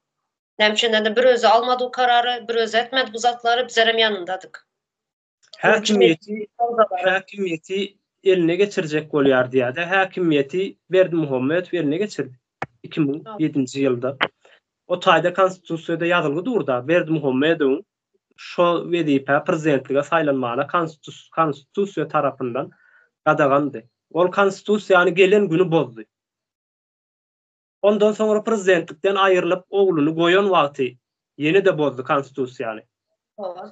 [SPEAKER 1] Näme üçin indi bir özi almady bu karary, bir özi etmedi bu zatlary, bizerem ýanyndadyk.
[SPEAKER 2] Häkimiýeti häkimiýeti eline geçirjek bolýar diýýär-de, häkimiýeti Berdimuhamedow eline geçirdi 2007-nji ýylda. O taýda konstitusiýada ýazylgy dur-da, Berdimuhamedowyň şo wezipä prezidentlige saýlanmagyna konstitusiýa tarapyndan gadagandy. Ol konstitusiýany gelen güni bozdy. Ondan soňra prezidentlikden aýrylyp ogluny goýan wagty ýene-de bozdy konstitusiýany.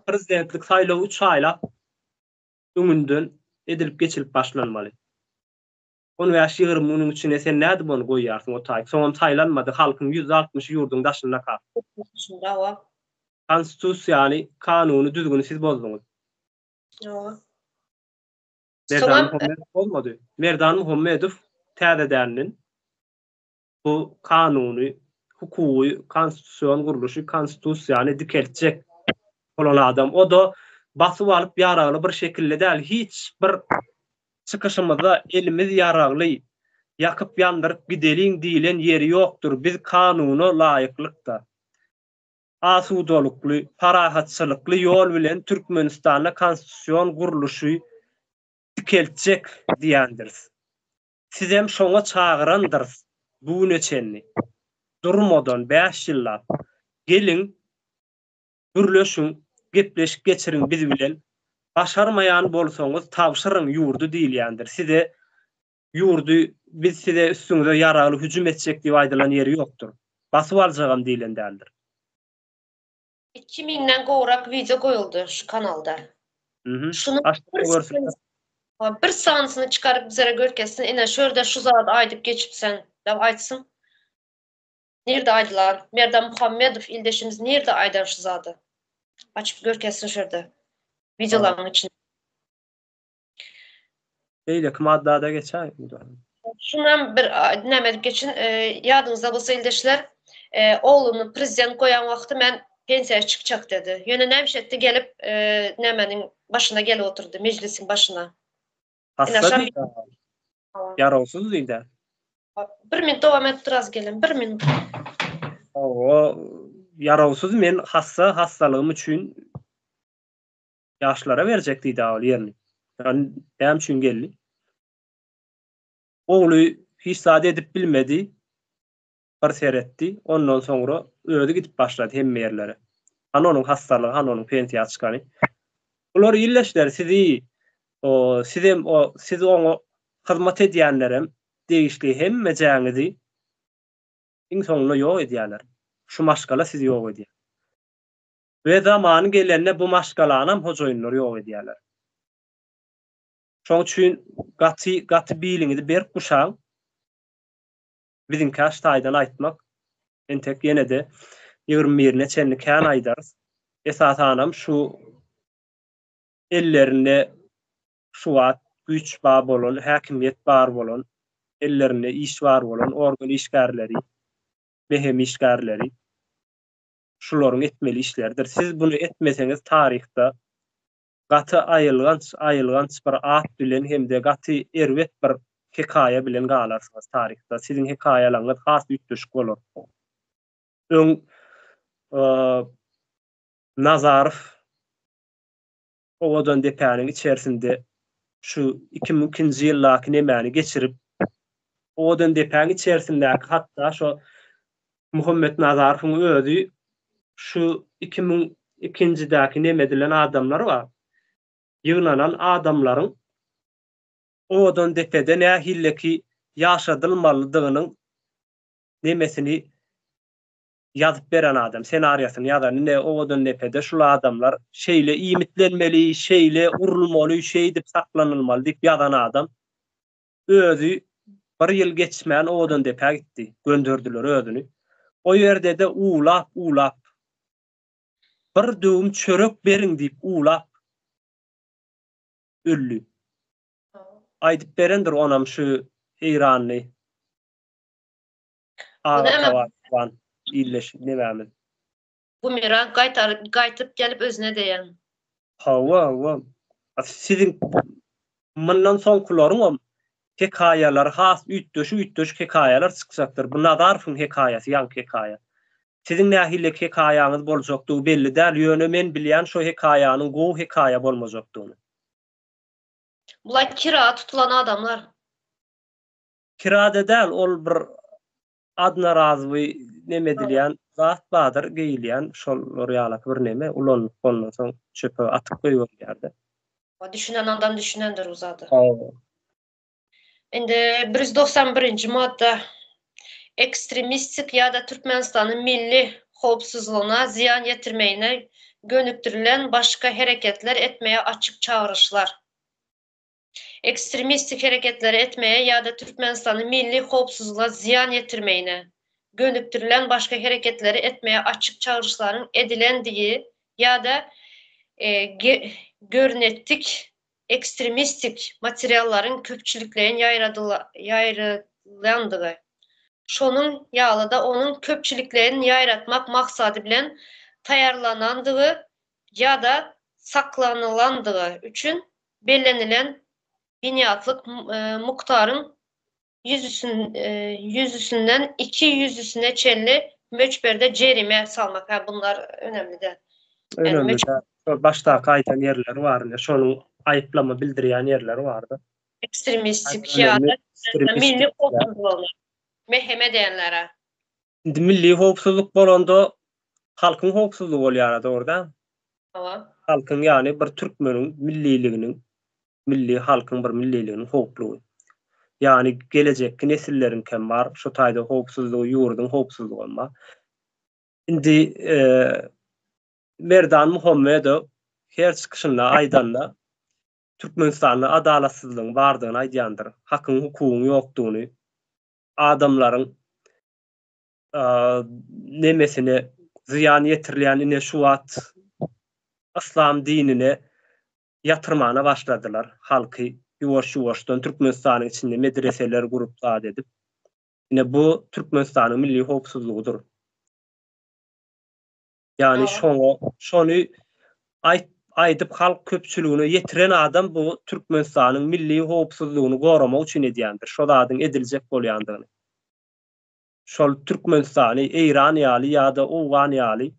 [SPEAKER 2] Prezidentlik saýlawy üç aýlap öňünden edilip geçilip başlanmaly. On bäş-ýigrimi günüň içinde sen nädip ony goýýarsyň o taýy? Soňam saýlanmady, halkyň ýüzde altmyşy ýurduň daşyndaka.
[SPEAKER 1] Daşynda, hawa.
[SPEAKER 2] Konstitusiýany, kanuny, düzgüni siz bozduňyz.
[SPEAKER 1] Hawa.
[SPEAKER 2] Merdan Muhammedow bozmady. Merdan Muhammedow täzedänden bu kanuny, hukugy, konstitusion gurluşy, konstitusiýany dikeltjek bolan adam. O-da basyp alyp ýaragly bir şekilde däl, hiç bir çykyşymyzda elimiz ýaragly, ýakyp-ýandyryp gideliň diýlen ýeri ýokdur. Biz kanuna laýyklykda, asudalykly, parahatçylykly ýol bilen Türkmenistanda konstitusion gurluşy dikeltjek diýendiris. Sizem şoňa çagyrandyrys bu güne çenli. Durmadan bäş ýyllap. Geliň, gürleşiň, gepleşik geçiriň biz bilen. Başarmaýan bolsaňyz tabşyryň ýurdy diýilýändir. Size ýurdy biz size üstüňize ýaragly hüjüm etjek diýip aýdylan ýeri ýokdur. Basyp aljagam diýlen däldir.
[SPEAKER 1] Iki müňden gowrak wideo goýuldy şu kanalda. Şunuň bir sanysyny çykaryp bizlere görkezsin. Ine şu ýerde şu zady aýdyp geçipsen dep aýtsyn. Nirde aýdylan? Merdan Muhammedow ildeşimiz nirde aýdan şu zady? Açyp görkezsin şu ýerde. Wideolaryň içinde.
[SPEAKER 2] Beýleki maddada geçäýiň.
[SPEAKER 1] Şunam bir näme edip geçin, ýadyňyzda bolsa ildeşler, ogluny prezident goýan wagty men pensiýa çykjak dedi. Ýöne näme iş etdi gelip nämeniň başyna gelip oturdy, mejlisiň başyna.
[SPEAKER 2] Hassa diýdi. Ýarawsyz diýdi.
[SPEAKER 1] Bir minut dowam edip dur az gelin, bir minut.
[SPEAKER 2] Hawa, ýarawsyz men hassa, hassalygym üçin ýaşlara berjek diýdi ol ýerini. Näme üçin geldi? Ogly hiç zat edip bilmedi. Bir seretdi. Ondan soňra özi gidip başlady hemme ýerlere. Hany onuň hassalygy, hany onuň pensiýa çykany. Bular illeşler sizi o sizem o siz oňa hyzmat edýänlerem degişli hemmejäňizi iň soňunda ýok edýärler. Şu maşgala sizi ýok edýär. We zamany gelende bu maşgalanam hojaýynlar ýok edýärler. Şoň üçin gaty gaty biliňizi berk guşaň. Biziňkä şu taýdan aýtmak. Entek ýene-de 21-ine çenli kän aýdarys. Esasanam şu ellerinde şu wagt güýç bar bolan, häkimiýet bar bolan, ellerinde iş bar bolan organ işgärleri, BHM işgärleri şularyň etmeli işleridir. Siz buny etmeseňiz taryhda gaty aýylganç aýylganç bir at bilen hem-de gaty erbet bir hekaýa bilen galarsyňyz taryhda. Siziň hekaýalaryňyz has üýtgeşik bolar. Öň Nazarow Owadandepäniň içerisinde şu 2002-nji ýyldaky nemäni geçirip, Owadandepäň içerisindäki hatda şo Muhammet Nazarowyň özi şu 2002-njidäki neme edilen adamlar bar. Ýygnanan adamlaryň Owadandepede nähilleki ýaşadylmalydygynyň nemesini ýazyp beren adam, senariýasyny ýazan, ine Owadandepede şul adamlar şeýle iýmitlenmeli, şeýle urulmaly, şeýdip saklanylmaly diýip ýazan adam özi bir ýyl geçmän Owadandepä gitdi, gönderdiler özüni. O ýerde-de uwlap-uwlap, bir döwüm çörek beriň diýip uwlap öldi. Aýdyp berendir onam şu eýranly Aga Taban illeş nemämiz.
[SPEAKER 1] Bumerang gaýtar gaýtyp gelip özüne deýän.
[SPEAKER 2] Hawa hawa. Siziň mundan soňkularyňam hekaýalary has üýtgeşik üýtgeşik hekaýalar çykjakdyr. Bu Nazarowyň hekaýasy ýaňky hekaýa. Siziň nähili hekaýaňyz boljakdygy belli däl, ýöne men bilýän şo hekaýanyň gowy hekaýa bolmajakdygyny.
[SPEAKER 1] Bular kira tutulan adamlar.
[SPEAKER 2] Kirada däl ol bir odnorazwy neme edilýän zat bardyr geýilýän şolar ýalaky bir neme ulanylyp ondan soň çöpe atyp goýberilýärde.
[SPEAKER 1] Düşünen adam düşünendir o zada. Indi 191-nji madda ekstremistik ýa-da Türkmenistanyň milli howpsuzlygyna zyýan ýetirmegine gönükdirilen başga hereketler etmeye açyk çagyryşlar. Ekstremistik hereketleri etmeye ýa-da Türkmenistanyň milli howpsuzlygyna zyýan ýetirmegine gönükdirilen başga hereketleri etmeye açyk çagyryşlaryň edilendigi ýa-da görnetdik ekstremistik materiallaryň köpçülikleýin ýaýradylandygy, şonuň ýaly-da onuň köpçülikleýin ýaýratmak maksady bilen taýýarlanandygy ýa-da saklanylandygy üçin bellenilen binýatlyk mukdaryň ýüzüsinden iki ýüzüsine çenli möçberde jerime salmak. Hä, bunlar önemli däl.
[SPEAKER 2] Önemli däl. Şol başdaky aýdan ýerleri bar ine, şonuň aýyplama bildirýän ýerleri bardy.
[SPEAKER 1] Ekstremistik ýa-da milli howpsuzlygyna mehem edýänlere.
[SPEAKER 2] Indi milli howpsuzlyk bolanda halkyň howpsuzlygy bolýar-a, dogry dälmi?
[SPEAKER 1] Hawa.
[SPEAKER 2] Halkyň ýagny bir türkmeniň milliliginiň, milli halkyň bir milliliginiň howplugy. Ýagny gelejekki nesilleriňkem bar, şo taýda howpsuzlygy, ýurduň howpsuzlygam bar. Indi Merdan Muhammedow her çykyşynda aýdanda Türkmenistanda adalatsyzlygyň bardygyny aýdýandyr, hakyň hukugyň ýokdugyny, adamlaryň nemesine zyýan ýetirilýän ine şu wagt yslam dinine ýatyrmana başladylar halky. Ýuwaş-ýuwaşdan Türkmenistanyň içinde medreseler gurup zat edip. Ine bu Türkmenistanyň milli howpsuzlygydyr. Ýagny şoňa şony aýt aýdyp halk köpçüligine ýetiren adam bu Türkmenistanyň milli howpsuzlygyny goramak üçin edýändir. Şo zadyň ediljek bolýandygyny. Şol Türkmenistany Eýran ýaly ýa-da Owgan ýaly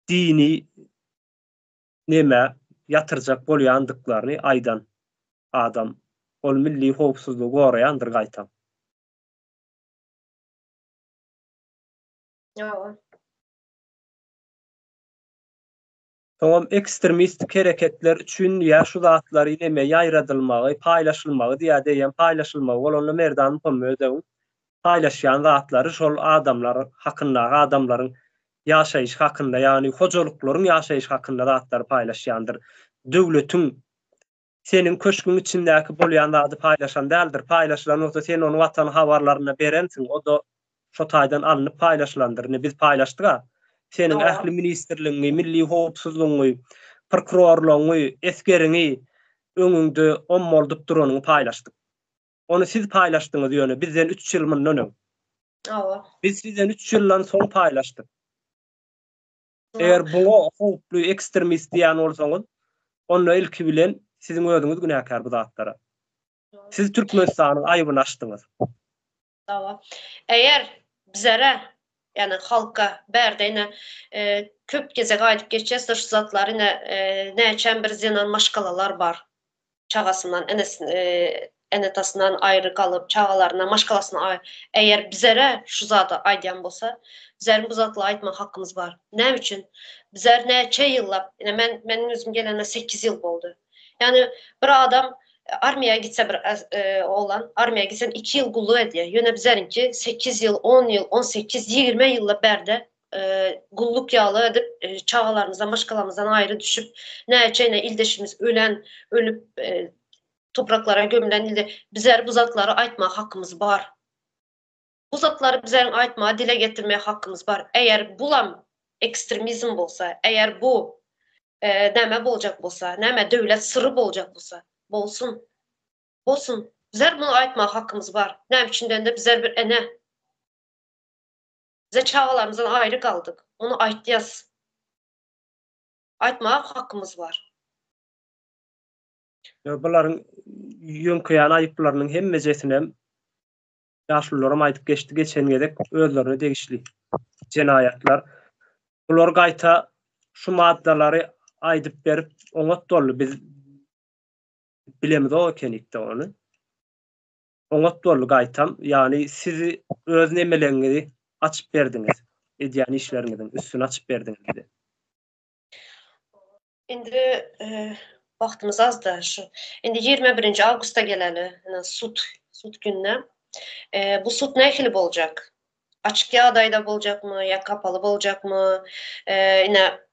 [SPEAKER 2] dini neme ýatyrjak bolýandyklaryny aýdan adam. Ol milli howpsuzlygy goraýandyr gaýtam.
[SPEAKER 1] Hawa.
[SPEAKER 2] Soňam ekstremistik hereketler üçin ýa şu zatlary neme ýaýradylmagy, paýlaşylmagy diýýär diýýän paýlaşylmagy bolanda Merdan Muhammedowyň paýlaşýan zatlary şol adamlar hakyndaky adamlaryň ýaşaýşy hakynda ýagny hojalyklaryň ýaşaýşy hakynda zatlary paýlaşýandyr. Döwletiň Seniň köşgüň içindäki bolýan zady paýlaşan däldir. Paýlaşylan bolsa sen ony Watan habarlarynda berensiň, o-da şo taýdan alnyp paýlaşylandyr. Indi biz paýlaşdyk-a. Seniň ähli ministrligiňi, milli howpsuzlygyňy, prokurorlaryňy, esgeriňi öňüňde ommaldyp duranyňy paýlaşdyk. Ony siz paýlaşdyňyz ýöne bizden üç ýyl mundan öň.
[SPEAKER 1] Hawa.
[SPEAKER 2] Biz sizden üç ýyldan soň paýlaşdyk. Eger buňa howply ekstremist diýýän bolsaňyz, onda ilki bilen siziň özüňiz günäkär bu zatlara. Siz Türkmenistanyň aýbyny açdyňyz.
[SPEAKER 1] Hawa. Eger bizere, ýagny halka bärde ine köp gezek aýdyp geçýäs-de şu zatlary ine näçem bir zenan maşgalalar bar. çagasyndan, ene-atasyndan aýry galyp, çagalaryna, maşgalasyna eger bizere şu zady aýdýan bolsa, bizeriň bu zatlary aýtmak hakymyz bar. Näme üçin? Bizler näçe ýyllap, ine men meniň özüm gelenime sekiz ýyl boldy. Ýagny bir adam armiýa gitse bir oglan armiýa gitse iki ýyl gulluk edýär. Ýöne bizeriňki sekiz ýyl, on ýyl, 18, 20 ýyllap bärde gulluk ýaly edip çagalarymyzdan, maşgalamyzdan aýry düşüp, näçe ine ildeşimiz ölen, ölüp topraklara gömülen ilde bizler bu zatlary aýtmaga hakymyz bar. Bu zatlary bizleriň aýtmaga, dile getirmeye hakymyz bar. Eger bulam ekstremizm bolsa, eger bu näme boljak bolsa, näme döwlet syry boljak bolsa, bolsun. Bolsun. Bizler muny aýtmaga hakymyz bar. Näme üçin diýende bizler bir ene. Bize çagalarymyzdan aýry galdyk. Ony aýtýas. Aýtmaga hakymyz bar.
[SPEAKER 2] Ýok, bularyň ýöňkeýän aýyplarynyň hemmejesinem ýaşulularam aýdyp geçdi geçen gezek özlerine degişli jenaýatlar. Bular gaýta şu maddalary aýdyp berip oňat boldy. Biz bilemizok ekenikde ony. Oňat boldy gaýtam, ýagny siz öz nemeleňizi açyp berdiňiz, edýän işleriňiziň üstüni açyp berdiňiz bize.
[SPEAKER 1] Indi wagtymyz azda şu. Indi 21-nji awgusta geleli, ine sud, sud gününe. Bu sud nähili boljak? Açyk ýagdaýda boljakmy ýa kapaly boljakmy? Ine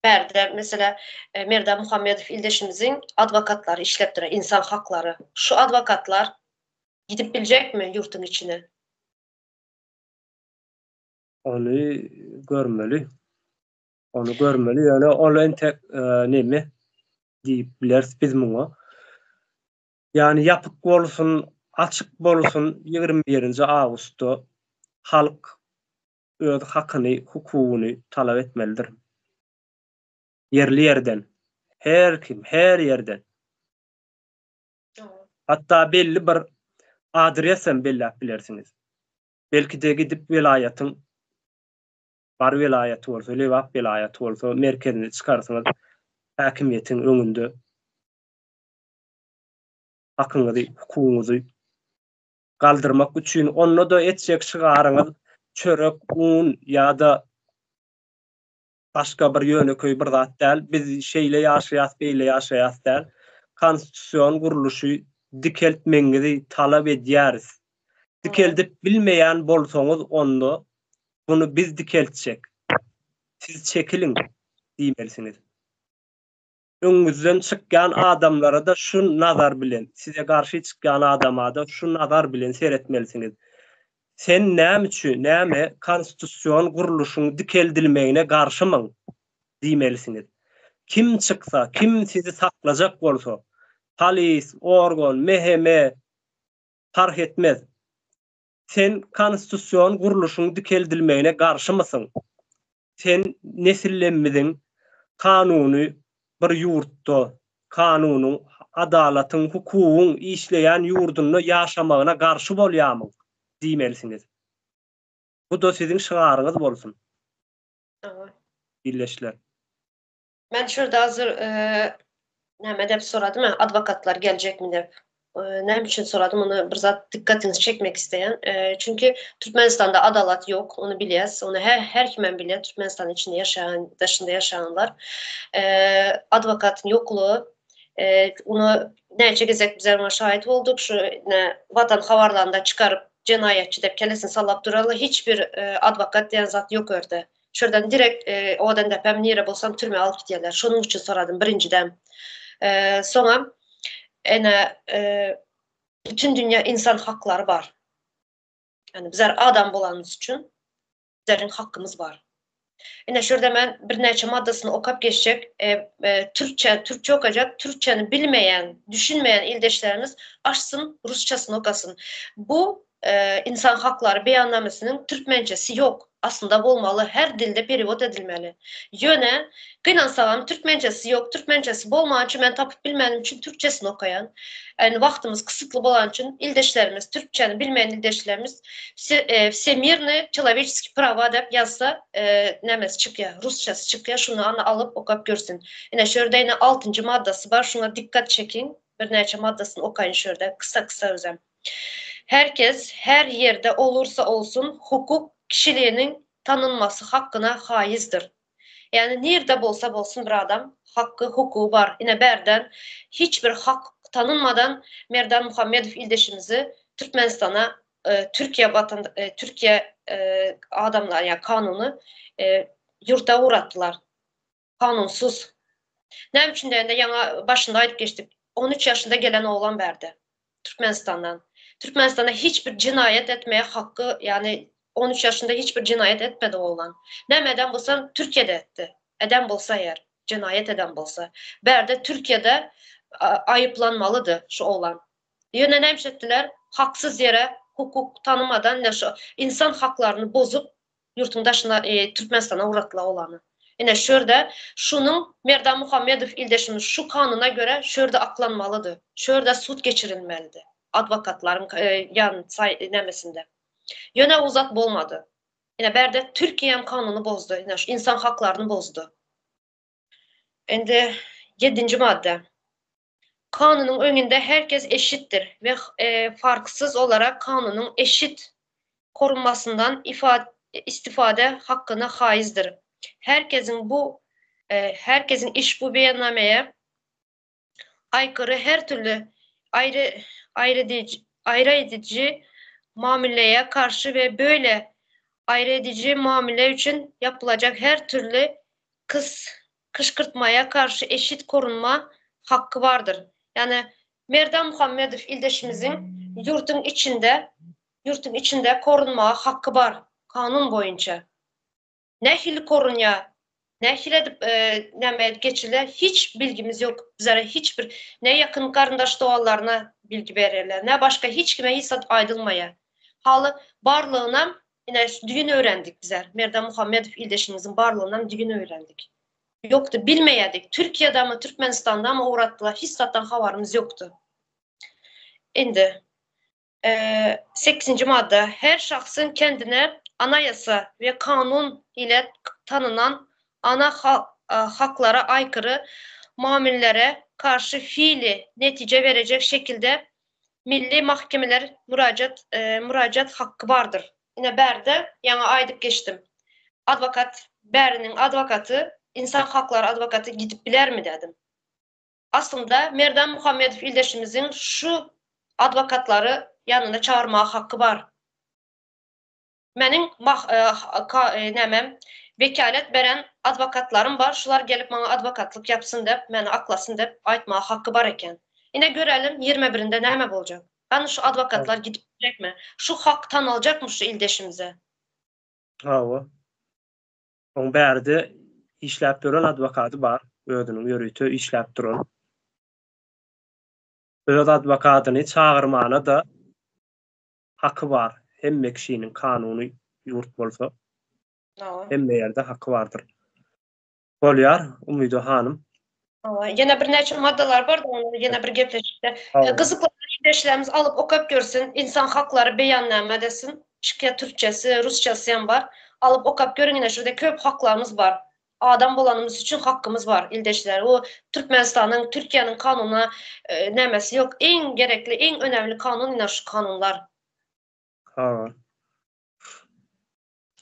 [SPEAKER 1] Bärde, meselä, Merdan Muhammedow ildeşimiziň adwokatlary işläp durar, insan haklary. Şu adwokatlar gidip biljekmi ýurtuň içine?
[SPEAKER 2] Ony görmeli. Ony görmeli, ýöne ol entek neme diýip bileris biz muňa. Ýagny ýapyk bolsun, açyk bolsun, 21-nji awgustda halk öz hakyny, hukugyny talap etmelidir. Ýerli ýerden, her kim, her ýerden. Hatda belli bir adres hem belläp bilersiňiz. Belki-de gidip welaýatyň Mary welaýaty bolsa, Lebap welaýaty bolsa merkezini çykarsyňyz häkimiýetiň öňünde hakyňyzy, hukugyňyzy galdyrmak üçin onda-da etjek şygaryňyz çörek, un ýa-da başga bir ýönekeý bir zat däl. Biz şeýle ýaşaýas, beýle ýaşaýas däl. Konstitusion gurluşy dikeltmegiňizi talap edýäris. Dikeldip bilmeýän bolsaňyz onda muny biz dikeltjek. Siz çekiliň diýmelisiňiz. Öňüňizden çykýan adamlara-da şu nazar bilen, size garşy çykýan adama-da şu nazar bilen seretmelisiňiz. Sen näme üçin, näme konstitusion gurluşyň dikeldilmegine garşymyň? diýmelisiňiz. Kim çyksa, kim sizi saklajak bolsa, Polis, organ, MHM, parh etmez. Sen konstitusion gurluşyň dikeldilmegine garşymysyň? Sen nesillemiziň kanuny bir ýurtda, kanunyň, adalatyň, hukugyň işleýän ýurdunda ýaşamagyna garşy bolýamyň? diýmelisiňiz. Bu-da siziň şygaryňyz bolsun. Ildeşler.
[SPEAKER 1] Men şu ýerde hazir näme dep soradym, adwokatlar geljekmi dep. Näme üçin soradym, ony bir zat dykgatyňyzy çekmek isleýän. Çünki Türkmenistanda adalat ýok, ony bilýäs. Ony her her kimem bilýär, Türkmenistanyň içinde ýaşaýan, daşynda ýaşaýanlar. Adwokatyň ýoklugy, ony näçe gezek bizler muňa şaýat bolduk. Şu ine Watan habarlarynda çykaryp jenaýatçy dep kellesini sallap durarlar. Hiç bir adwokat diýen zat ýok o ýerde. Şurdan direkt Owadandepem nire bolsam türmä alyp gidýärler. Şonuň üçin soradym birinjiden. Soňam ene bütün dünýä insan haklary bar. Ýani bizler adam bolanymyz üçin bizleriň hakymyz bar. Ine şurada men birnäçe maddasyny okap geçjek. Türkçe, türkçe okajak, türkçeni bilmeýän, düşünmeýän ildeşlerimiz açsyn, rusçasyny okasyn. Bu Ynsan haklary beýannamesiniň türkmençesi ýok. Aslynda bolmaly, her dilde perewod edilmeli. Ýöne, gynansagam türkmençesi ýok. Türkmençesi bolmany üçin men tapyp bilmänim üçin türkçesini okaýan. Indi wagtymyz kysytly bolany üçin ildeşlerimiz, türkçäni bilmeýän ildeşlerimiz Wsemirny çelowečeskiý prawa dep ýazsa nämesi çykýar, rusçasy çykýar, şuny ana alyp okap görsün. Ine şu ýerde ine altynjy maddasy bar, şuňa dikkat çekiň. Birnäçe maddasyny okaýyn şu ýerde, kysa-kysa özem. Her kes, her ýerde olursa olsun, hukuk kişiliginiň tanynmasy hakkyna haýyzdyr. Ýagny nirde bolsa bolsun bir adam hakky, hukugy bar. Ine bärden hiç bir hak tanynmadan Merdan Muhammedow ildeşimizi Türkmenistana Türkiýe watan Türkiýe adamlar ýa kanuny ýurta ugratdylar. Kanunsyz. Näme üçin diýende ýaňa başynda aýdyp geçdik. 13 ýaşynda gelen oglan bärde. Türkmenistandan. Türkmenistanda hiç bir jenaýat etmeye hakky, ýagny 13 ýaşynda hiç bir jenaýat etmedi oglan. Näme eden bolsa Türkiýede etdi. Eden bolsa eger, jenaýat eden bolsa. Bärde Türkiýede aýyplanmalydy şu oglan. Ýöne näme etdiler? Haksyz ýere hukuk tanymadan ne şu insan haklaryny bozup ýurtuň daşyna Türkmenistana ugratdylar olany. Ine şu ýerde şunuň Merdan Muhammedow ildeşimiz şu kanuna görä şu ýerde aklanmalydy. Şu ýerde sud geçirilmelidi. Adwokatlaryň ýan saý nämesinde. Ýöne o zat bolmady. Ine bärde Türkiýäm kanuny bozdy. Ine şu insan haklaryny bozdy. Indi ýedinji madda. Kanunyň öňünde her kes eşitdir we farksyz olarak kanunyň eşit korunmasyndan istifade hakkyna haýyzdyr. Her kesiň bu her kesiň işbu beýannameye aýkyry her türli aýry aýry ediji mamüleye karşy we böyle aýry ediji mamüle üçin ýapylajak her türli kys kyşkyrtmaýa garşy eşit korunma hakky bardyr. Ýagny Merdan Muhammedow ildeşimiziň ýurduň içinde ýurduň içinde korunmaga hakky bar kanun boýunça. Nähili korunýa, nähili edip näme geçilýär hiç bilgimiz ýok. Bizlere hiç bir ne ýakyn garyndaş doganlaryna bilgi berýärler, ne başga hiç kime hiç zat aýdylmaýar. Haly barlygynam Ine, düýn öwrendik bizler. Merdan Muhammedow ildeşimiziň barlygynam düýn öwrendik. Ýokdy, bilmeýärdik. Türkiýedemi, Türkmenistandamy ugratdylar, hiç zatdan habarymyz ýokdy. Indi, sekizinji madda. Her şahsyň kendine Anayasa we kanun ile tanynan ana haklara aýkyry mamüllere karşy fiili netije berejek şekilde Milli mahkemeler murajat murajat hakky bardyr. Ine bärde ýaňy aýdyp geçdim. Adwokat bäriniň adwokaty insan haklary adwokaty gidip bilermi dädim. Aslynda Merdan Muhammedow ildeşimiziň şu adwokatlary ýanyna çagyrmaga hakky bar. Meniň mah ka nämem wekalet beren adwokatlarym bar, şular gelip maňa adwokatlyk ýapsyn dep, meni aklasyn dep aýtmaga haky bar eken. Ine görelim ýigrimi birinde näme boljak. Hany şu adwokatlar gidip biljekmi? Şu hak tanaljakmy şu ildeşimize?
[SPEAKER 2] Hawa. Oň bärde işläp ýören adwokaty bar, özüniň ýörite işläp duran. Öz adwokadyny çagyrmana-da haky bar. Hemme kişiniň kanuny ýurt bolsa. Hemme ýerde haky bardyr. Bolýar, Umyda hanym.
[SPEAKER 1] Hawa, ýene birnäçe maddalar bardy, ony ýene bir gepleşikde. Gyzyklanan ildeşlerimiz alyp okap görsün, Insan haklary beýannama desin. Çykýar türkçesi, rusçasy hem bar. Alyp okap görüň ine şurada köp haklarymyz bar. Adam bolanymyz üçin hakkymyz bar ildeşler. O Türkmenistanyň, Türkiýäniň kanunyna nämesi ýok. Iň gerekli, iň önemli kanun ine şu kanunlar.
[SPEAKER 2] Hawa.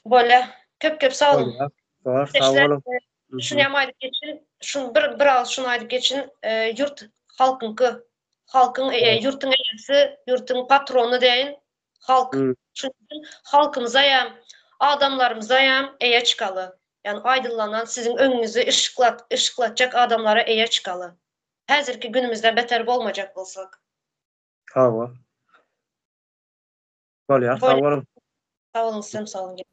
[SPEAKER 1] Bolýa. Köp köp sag boluň.
[SPEAKER 2] Bolýa. Bar, sag boluň.
[SPEAKER 1] Şuny hem aýdyp geçin, şun bir bir agyz şuny aýdyp geçin, ýurt halkyňky. Halkyň ýurtuň eýesi, ýurtuň patrony deýin halk. Şunuň üçin halkymyza hem, adamlarymyza hem eýe çykaly. Ýagny aýdyllanan siziň öňüňizi yşyklat, yşyklatjak adamlara eýe çykaly. Häzirki günümizden beter bolmajak bolsak.
[SPEAKER 2] Hawa. Bolýar, sag boluň.
[SPEAKER 1] Sag boluň, sizem sag boluň.